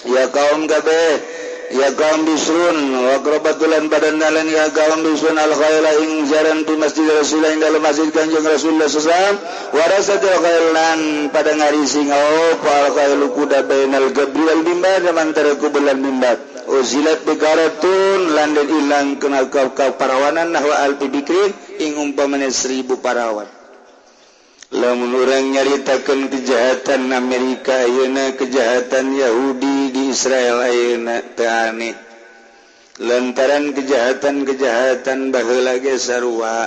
ya kaum kabeh ya kaum bisrun. Wa qarabatulan pada naleni ya kaum bisrun al khaira ing jaran di masjid Rasulullah ing dalam masjid Kanjeng Rasulullah sallallahu alaihi wasallam. Warasatul khailan pada ngarisi ngau al khailu kuda bainal gabri wal mimbar antara kubur lan mimbar. Uzilat bikaratun lan den ilang kena kau parawanan nahwa alfi bikrin ing umpamane 1000 parawan. Lamun urang nyaritakeun kejahatan Amerika ayeuna, kejahatan Yahudi di Israel ayeuna teu aneh. Lantaran kejahatan-kejahatan baheula ge sarua.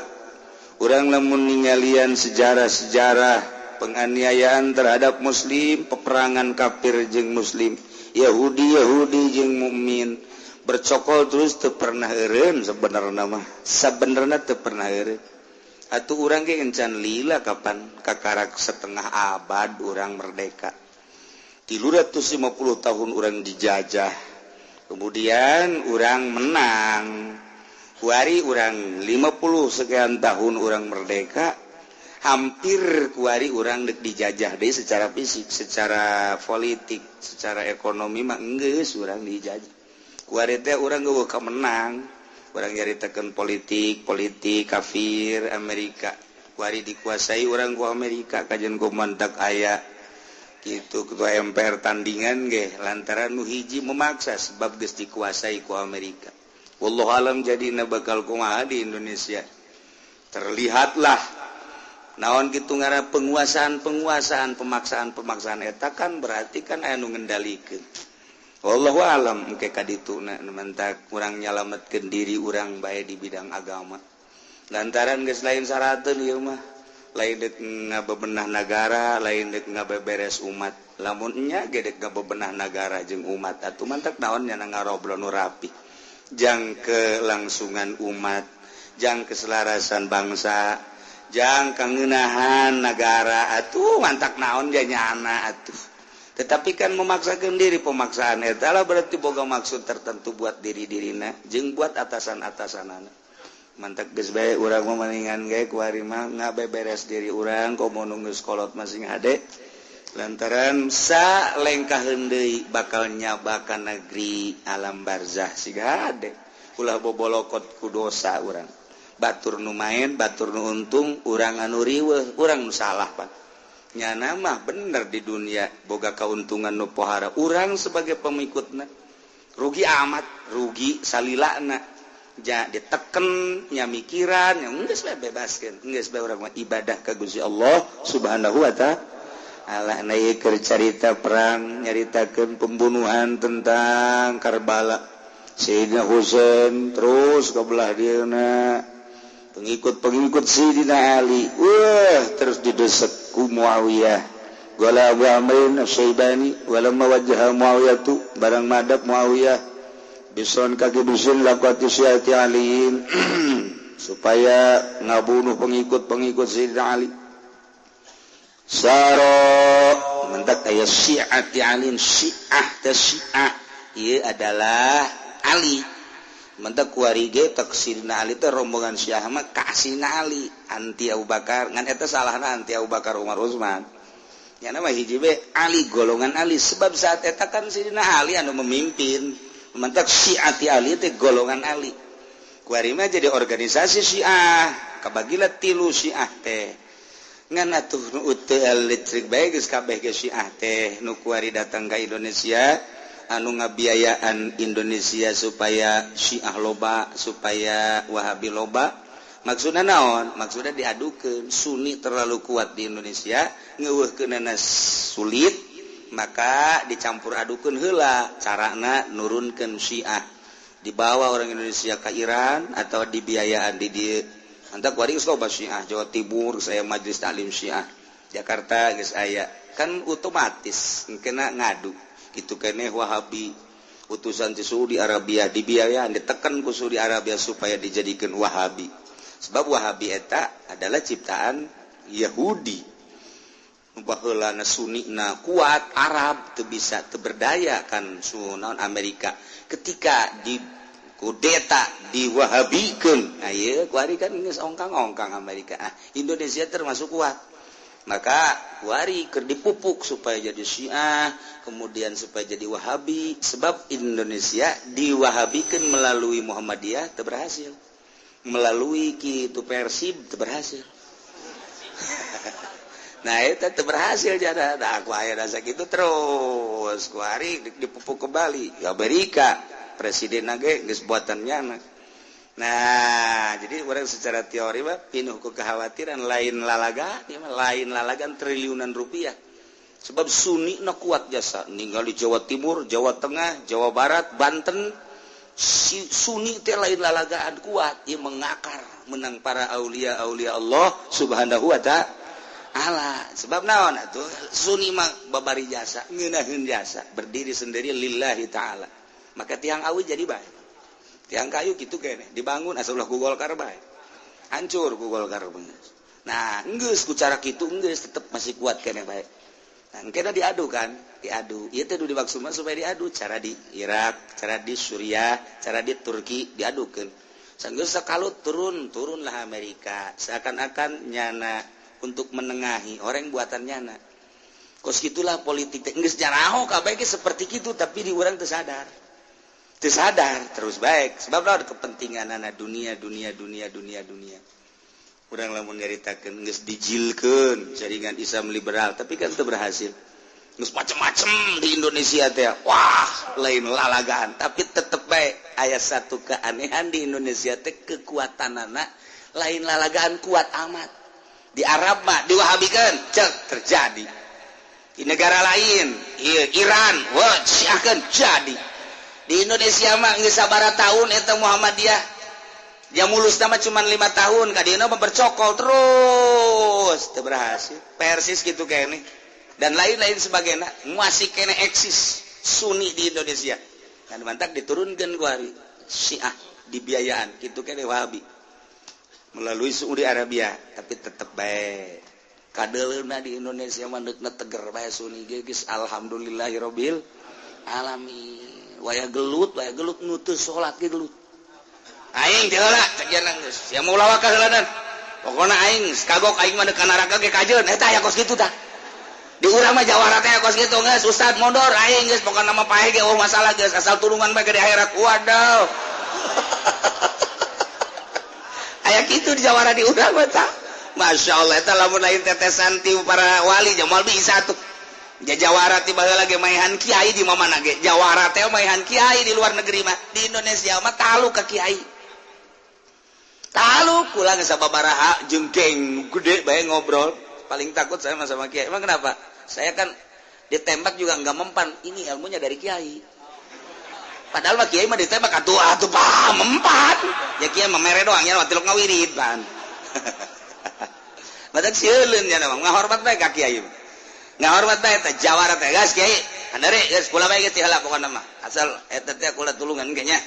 Urang lamun ningalian sejarah-sejarah penganiayaan terhadap muslim, peperangan kafir jeung muslim, Yahudi Yahudi jeung mukmin bercokol terus teu pernah eureun. Sebenarna mah sabenerna teu pernah eureun. Atuh urang ge encan lila kapan kakarak setengah abad urang merdeka, 350 tahun urang dijajah, kemudian urang menang, kuari urang 50 sekian tahun urang merdeka, hampir kuari urang dek dijajah deh secara fisik, secara politik, secara ekonomi mah enggeus urang dijajah. Kuari teh urang geueuh menang, urang nyaritakeun politik, politik kafir Amerika. Kuari dikuasai urang ku Amerika kajian ku mantak aya gitu ketua MPR tandingan ge lantaran nu hiji memaksa sebab geus dikuasai ku Amerika. Wallahu alam jadina bakal kumaha di Indonesia. Terlihatlah naon kitu ngaran penguasaan-penguasaan, pemaksaan-pemaksaan eta kan berarti kan aya nu ngendalikeun. Wallahu alam engke ka dituna mentak kurang nyalametkeun diri urang bae di bidang agama. Lantaran geus lain sarateun ieu mah, lain dek ngabebenah nagara, lain dek ngabeberes umat. Lamun nya ge dek ngabebenah nagara jeung umat atuh mantak naon nya ngarobrol nu rapi. Jang kelangsungan umat, jang keselarasan bangsa, jang kangenahan nagara atuh mantak naon ja nyana atuh. Tetapi kan memaksakan diri, pemaksaan eta lah berarti boga maksud tertentu buat diri-dirina jeung buat atasan-atasanana. Mantak geus bae urang mah mendingan ge kuari mah ngabeberes diri urang komo nu geus kolot masing hade. Lantaran sa lengkaheun deui bakal nyabakan negeri alam barzah siga hade. Ulah bobolokot ku dosa urang. Batur nu main, batur nu untung, urang anu riweuh, urang nu salah pan. Nyana mah bener di dunia boga keuntungan nu pohara urang sebagai pengikutna rugi amat, rugi salilana ja diteken nya mikiran nya geus bae bebaskeun, geus bae urang mah ibadah ka Gusti Allah Subhanahu wa taala. Na ieu keur carita perang nyaritakeun pembunuhan tentang Karbala Sayyidina Husain terus ka belah dieuna pengikut-pengikut Sayyidina Ali, wah terus didesek ku Muawiyah. Gola Abu Amrin Asy-Syaibani walamma wajjaha Muawiyah tu barang madap Muawiyah bison kaki bisin laqati syiati aliin supaya ngabunuh pengikut-pengikut Sayyidina Ali. Saro mentak aya syiati aliin, syiah teh syiah ieu adalah Ali. Mentak kuari ge tek Sayyidina Ali teh rombongan Syiah mah ka Sayyidina Ali, anti Abu Bakar, ngan eta salahna anti Abu Bakar Umar Utsman. Nya mah hiji be Ali golongan Ali sebab saat eta kan Sayyidina Ali anu memimpin. Mentak Syiati Ali teh golongan Ali. Kuari mah jadi organisasi Syiah, kabagilah tilu Syiah teh. Ngan atuh nu teu listrik bae geus kabeh ge Syiah teh nu kuari datang ka Indonesia anu ngabiayaan Indonesia supaya Syiah loba, supaya Wahabi loba. Maksudna naon? Maksudna diadukeun Sunni terlalu kuat di Indonesia, ngeuweuhkeunana sulit, maka dicampur adukeun heula carana nurunkeun Syiah. Dibawa orang Indonesia ke Iran atau dibiayaan di dieu. Antak kuari geus loba Syiah Jawa Timur, saya Majelis Taklim Syiah Jakarta geus aya. Kan otomatis kena ngadu. Itu keneh Wahabi utusan di Saudi Arabia dibiayaan ditekan ku Saudi Arabia supaya dijadikan Wahabi. Sebab Wahabi eta adalah ciptaan Yahudi. Baheulana Sunni na kuat Arab teu bisa teu berdaya kan sunaon Amerika. Ketika di kudeta diwahabikeun, nah ieu kuari kan geus ongkang-ongkang Amerika. Ah, Indonesia termasuk kuat. Maka kuari keur dipupuk supaya jadi Syiah, kemudian supaya jadi Wahabi. Sebab Indonesia diwahabikeun melalui Muhammadiyah teu berhasil. Melalui kitu Persib teu berhasil. Nah eta teu berhasil jada. Nah aku aya rasa kitu terus kuari dipupuk kembali. Amerika presiden ge geus buatan nyana. Nah, jadi orang secara teori mah pinuh ku kekhawatiran lain lalaga, ieu mah lain lalagan triliunan rupiah. Sebab Sunni na kuat jasa, ninggal di Jawa Timur, Jawa Tengah, Jawa Barat, Banten, si Sunni teh lain lalagaan kuat, ieu mengakar menang para aulia-aulia Allah Subhanahu wa ta'ala. Sebab naon atuh Sunni mah babari jasa, ngeunaheun jasa, berdiri sendiri lillahi ta'ala. Maka tiang awi jadi bae. Tiang kayu gitu kene dibangun asal ulah ku Golkar bae. Hancur ku Golkar beungeus. Nah, geus ku cara kitu geus tetep masih kuat kene bae. Nah, kena diadu kan, diadu. Ieu teh dimaksud mah supaya diadu cara di Irak, cara di Suriah, cara di Turki diadukeun. Sanggeus sakalut turun, turunlah Amerika. Seakan-akan nyana untuk menengahi orang buatan nyana. Kos gitulah politik teh geus jaraho kabeh ge seperti kitu tapi di urang teu sadar. Teu sadar terus baik sebab lawan kepentingan anak dunia dunia dunia dunia dunia. Urang lamun nyaritakeun geus dijilkeun jaringan Islam liberal tapi kan teu berhasil. Geus macem-macem di Indonesia teh. Wah, lain lalagaan tapi tetep bae aya satu keanehan di Indonesia teh kekuatanana lain lalagaan kuat amat. Di Arab mah diwahabikeun cek terjadi. Di negara lain, Iran, wah syiahkeun jadi. Di Indonesia mah geus sabaraha tahun eta Muhammadiyah. Dia mulus nama cuma 5 tahun, kadieuna mah bercokol terus, teu berhasil. Persis gitu kene. Dan lain-lain sebagainya, masih kene eksis Sunni di Indonesia. Dan mantak diturunkan ku hari Syiah dibiayaan gitu kene Wahabi. Melalui Saudi Arabia, tapi tetep bae. Kadeleuna di Indonesia mah deukna teger bae Sunni ge geus alhamdulillahirabbil alamin. Waya gelut nu teu salat ge gelut. Aing teh heula cek cenah geus. Sia mau lawak ka heulanan. Pokona aing kagok aing mah ka neraka ge kajeun. Eta aya kos kitu tah. Di urang mah jawara teh kos kitu geus ustad mondor aing geus pokona mah pae ge eueuh masalah geus asal tulungan bae ke di akhirat. Waduh. Aya kitu di jawara di urang mah tah. Masya Allah eta lamun lain tetesan ti para wali jamal bisa tuh. Jawara ti baheula ge maehan kiai di mamana ge. Jawara teh maehan kiai di luar negeri mah. Di Indonesia mah talu ka kiai. Talu kula geus sababaraha jeung geng gede bae ngobrol. Paling takut saya sama kiai. Emang kenapa? Saya kan ditembak juga enggak mempan. Ini ilmunya dari kiai. Padahal mah kiai mah ditembak atuh atuh paham mempan. Ya kiai mah mere doang nya tilok ngawirid pan. Badak sieun nya mah ngahormat bae ka kiai. Ngahormat bae teh jawara teh gas kiai. Handare geus kula bae geus heula pokona mah. Asal eta teh kula tulungan ge nya.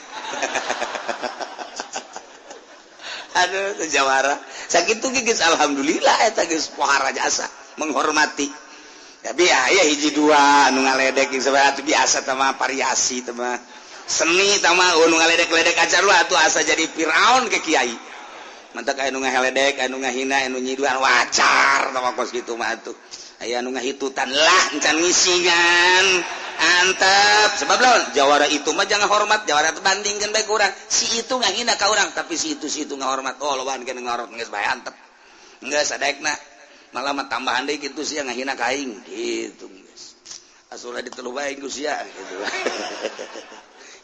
Aduh teh jawara. Sakitu ge geus alhamdulillah eta geus pohara jasa menghormati. Tapi aya hiji dua anu ngaledek atuh biasa teh mah variasi teh mah. Seni teh mah anu ngaledek-ledek acar lu atuh asa jadi Firaun ke kiai. Mantak aya nu ngaheledek, aya nu ngahina, aya nu nyiduan wajar teh mah kos kitu mah atuh. Aya nu ngahitutan lah encan ngisingan antep sebab lawan jawara itu mah jangan hormat jawara itu bandingkeun bae ku urang si itu ngahina ka urang tapi si itu ngahormat oh loban keneh ngahormat geus bae antep geus sadaekna malah mah tambahan deui kitu sia ngahina ka aing kitu geus asulah ditelu bae ku sia kitu.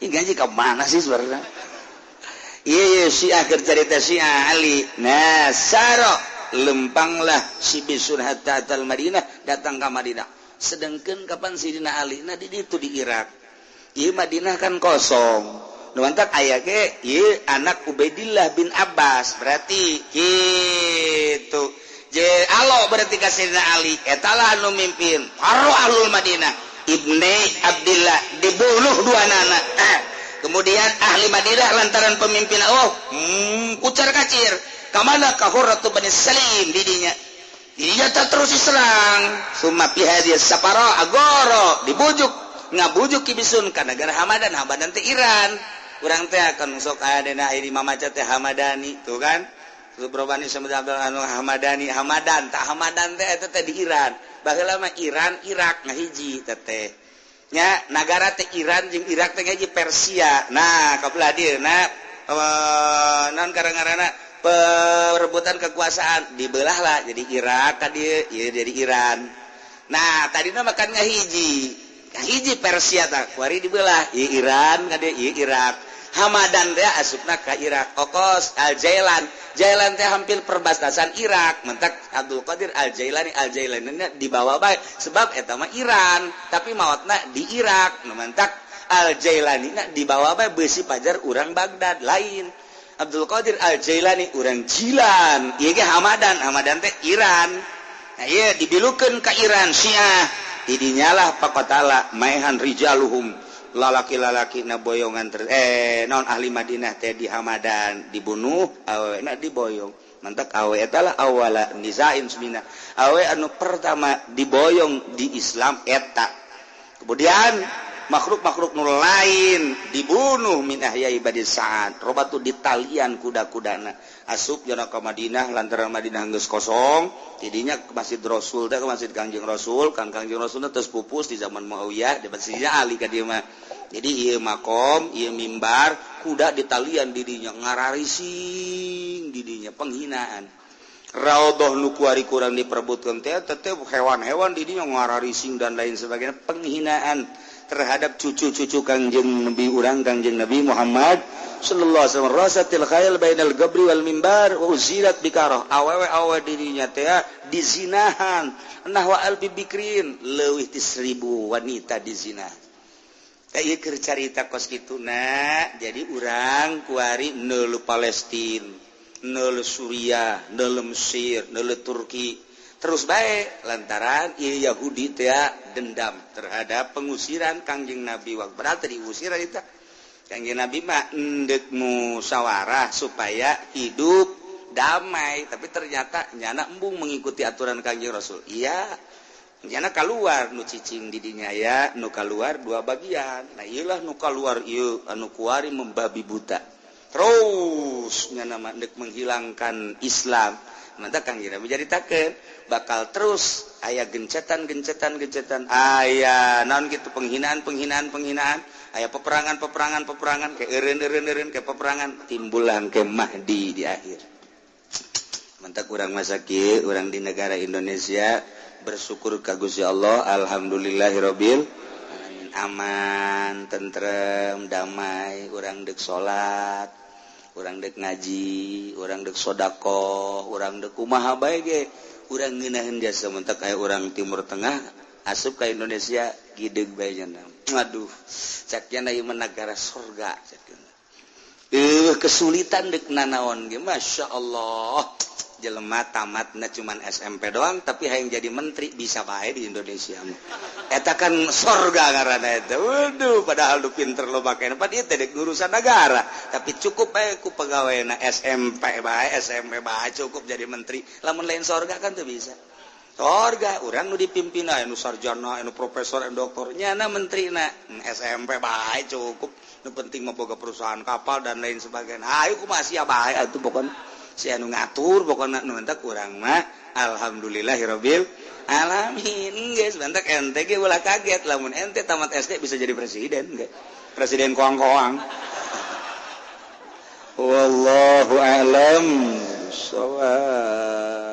Ih gaji ka mana sih sebenarnya? Ieu Syiah keur carita Syiah Ali. Nah, saro lempanglah si Bisun hatta atal Madinah datang ke Madinah. Sedangkan kapan Sidina Ali nah di ditu di Irak. Ieu Madinah kan kosong. Nu mantak aya ge ieu anak Ubaidillah bin Abbas berarti kitu. Je alo berarti ka Sidina Ali eta lah anu mimpin paru ahlul Madinah. Ibni Abdillah dibunuh dua nana. Kemudian ahli Madinah lantaran pemimpin oh kucar kacir. Kamana ka Hurratu Bani Salim didinya. Didinya terus diserang. Summa fi hadhihi sapara agoro dibujuk ngabujuk kibisun ka negara Hamadan. Hamadan teh Iran. Urang teh akan sok aya dina mamaca teh Hamadani tuh kan. Subrobani sama anu Hamadani Hamadan tah Hamadan teh eta teh di Iran. Baheula mah Iran Irak ngahiji teh teh. Nya nagara teh Iran jeung Irak teh ngahiji Persia. Nah, kabelah dieu na naon karang-karana perebutan kekuasaan dibelah lah jadi Irak tadi ya jadi Iran. Nah tadina makan ngahiji ngahiji Persia tak kuari dibelah ya Iran kade ya Irak. Hamadan teh asupna ka Irak. Okos Al Jailan Jailan teh hampir perbatasan Irak. Mentak Abdul Qadir Al Jailani Al Jailani dibawa bae sebab eta mah Iran tapi maotna di Irak. Nu mentak Al Jailani na dibawa bae beusi pajar urang Baghdad lain. Abdul Qadir Al-Jailani urang Jilan, ieu ge Hamadan, Hamadan teh Iran. Nah ieu dibilukeun ka Iran Syiah. Didinyalah pakotala maehan rijaluhum lalaki-lalaki na boyongan naon ahli Madinah teh di Hamadan dibunuh awena diboyong. Mantak awe eta lah awala nizain sumina. Awe anu pertama diboyong di Islam eta. Kemudian makhluk-makhluk nu lain dibunuh min ahyai badi sa'ad robatu ditalian kuda-kudana asup jana ka Madinah lantaran Madinah geus kosong tidinya ke Masjid Rasul teh ke Masjid Kangjeng Rasul Kang Kangjeng Rasul teh terus pupus di zaman Muawiyah di Masjidnya Ali ka dieu mah. Jadi ieu makom ieu mimbar kuda ditalian didinya ngararising didinya penghinaan Raudhah nu kuari kurang diperebutkeun teh teh hewan-hewan didinya ngararising dan lain sebagainya penghinaan terhadap cucu-cucu Kangjeng Nabi urang Kangjeng Nabi Muhammad sallallahu alaihi wasallam. Rasatil khail bainal gabri wal mimbar wa uzilat bikarah awewe-awewe dirinya teh dizinahan nahwa alfi bikrin leuwih ti 1000 wanita dizinah. Ieu keur carita kos kituna. Jadi urang kuari neuleuh Palestina, neuleuh Suriah, neuleuh Mesir, neuleuh Turki terus baik lantaran ieu Yahudi teh dendam terhadap pengusiran Kangjeng Nabi. Waktu berarti diusir itu Kangjeng Nabi mah endek musyawarah supaya hidup damai, tapi ternyata nyana embung mengikuti aturan Kangjeng Rasul. Iya, nyana keluar nu cicing di dinya ya, nu keluar dua bagian. Nah, iyalah nu keluar ieu anu kuari membabi buta terus nyana mah endek menghilangkan Islam. Mantap, Kangjeng Nabi jadi taken bakal terus aya gencetan, gencetan, gencetan, aya naon gitu, penghinaan, penghinaan, penghinaan, aya peperangan, peperangan, peperangan, ke eureun, eureun, eureun, ke peperangan, timbulan ke Mahdi di akhir. Mantap, kurang masa kieu urang di negara Indonesia bersyukur ka Gusti Allah, alhamdulillahirabbil alamin, aman, tentrem, damai. Urang dek salat, urang dek ngaji, urang dek sodakoh, urang dek kumaha bae ge urang ngeunaheun jasa. Mentak aya urang Timur Tengah asup ka Indonesia, gideg bae nya. Aduh, cak nya, ieu mah negara surga cak. Kesulitan dek nanaon ge Masya Allah. Jelema tamatna cuman SMP doang, tapi hayang jadi menteri bisa bae di Indonesia mah. Eta kan sorga ngaranna eta. Waduh, padahal lu pinter lo make pan ieu teh urusan negara, tapi cukup bae ku pegawai SMP bae, SMP bae cukup jadi menteri. Lamun lain sorga kan tuh bisa sorga urang nu dipimpin anu sarjana, anu profesor, anu doktor, nyana menteri na SMP bae cukup. Nu penting mah boga perusahaan kapal dan lain sebagainya. Ayo, kumaha sia bae atuh, pokokna si anu ngatur. Pokokna nu entak urang mah alhamdulillahirabbil alamin geus. Bentak ente ge ulah kaget lamun ente tamat SD bisa jadi presiden ge, presiden koang-koang. Wallahu a'lam shawab.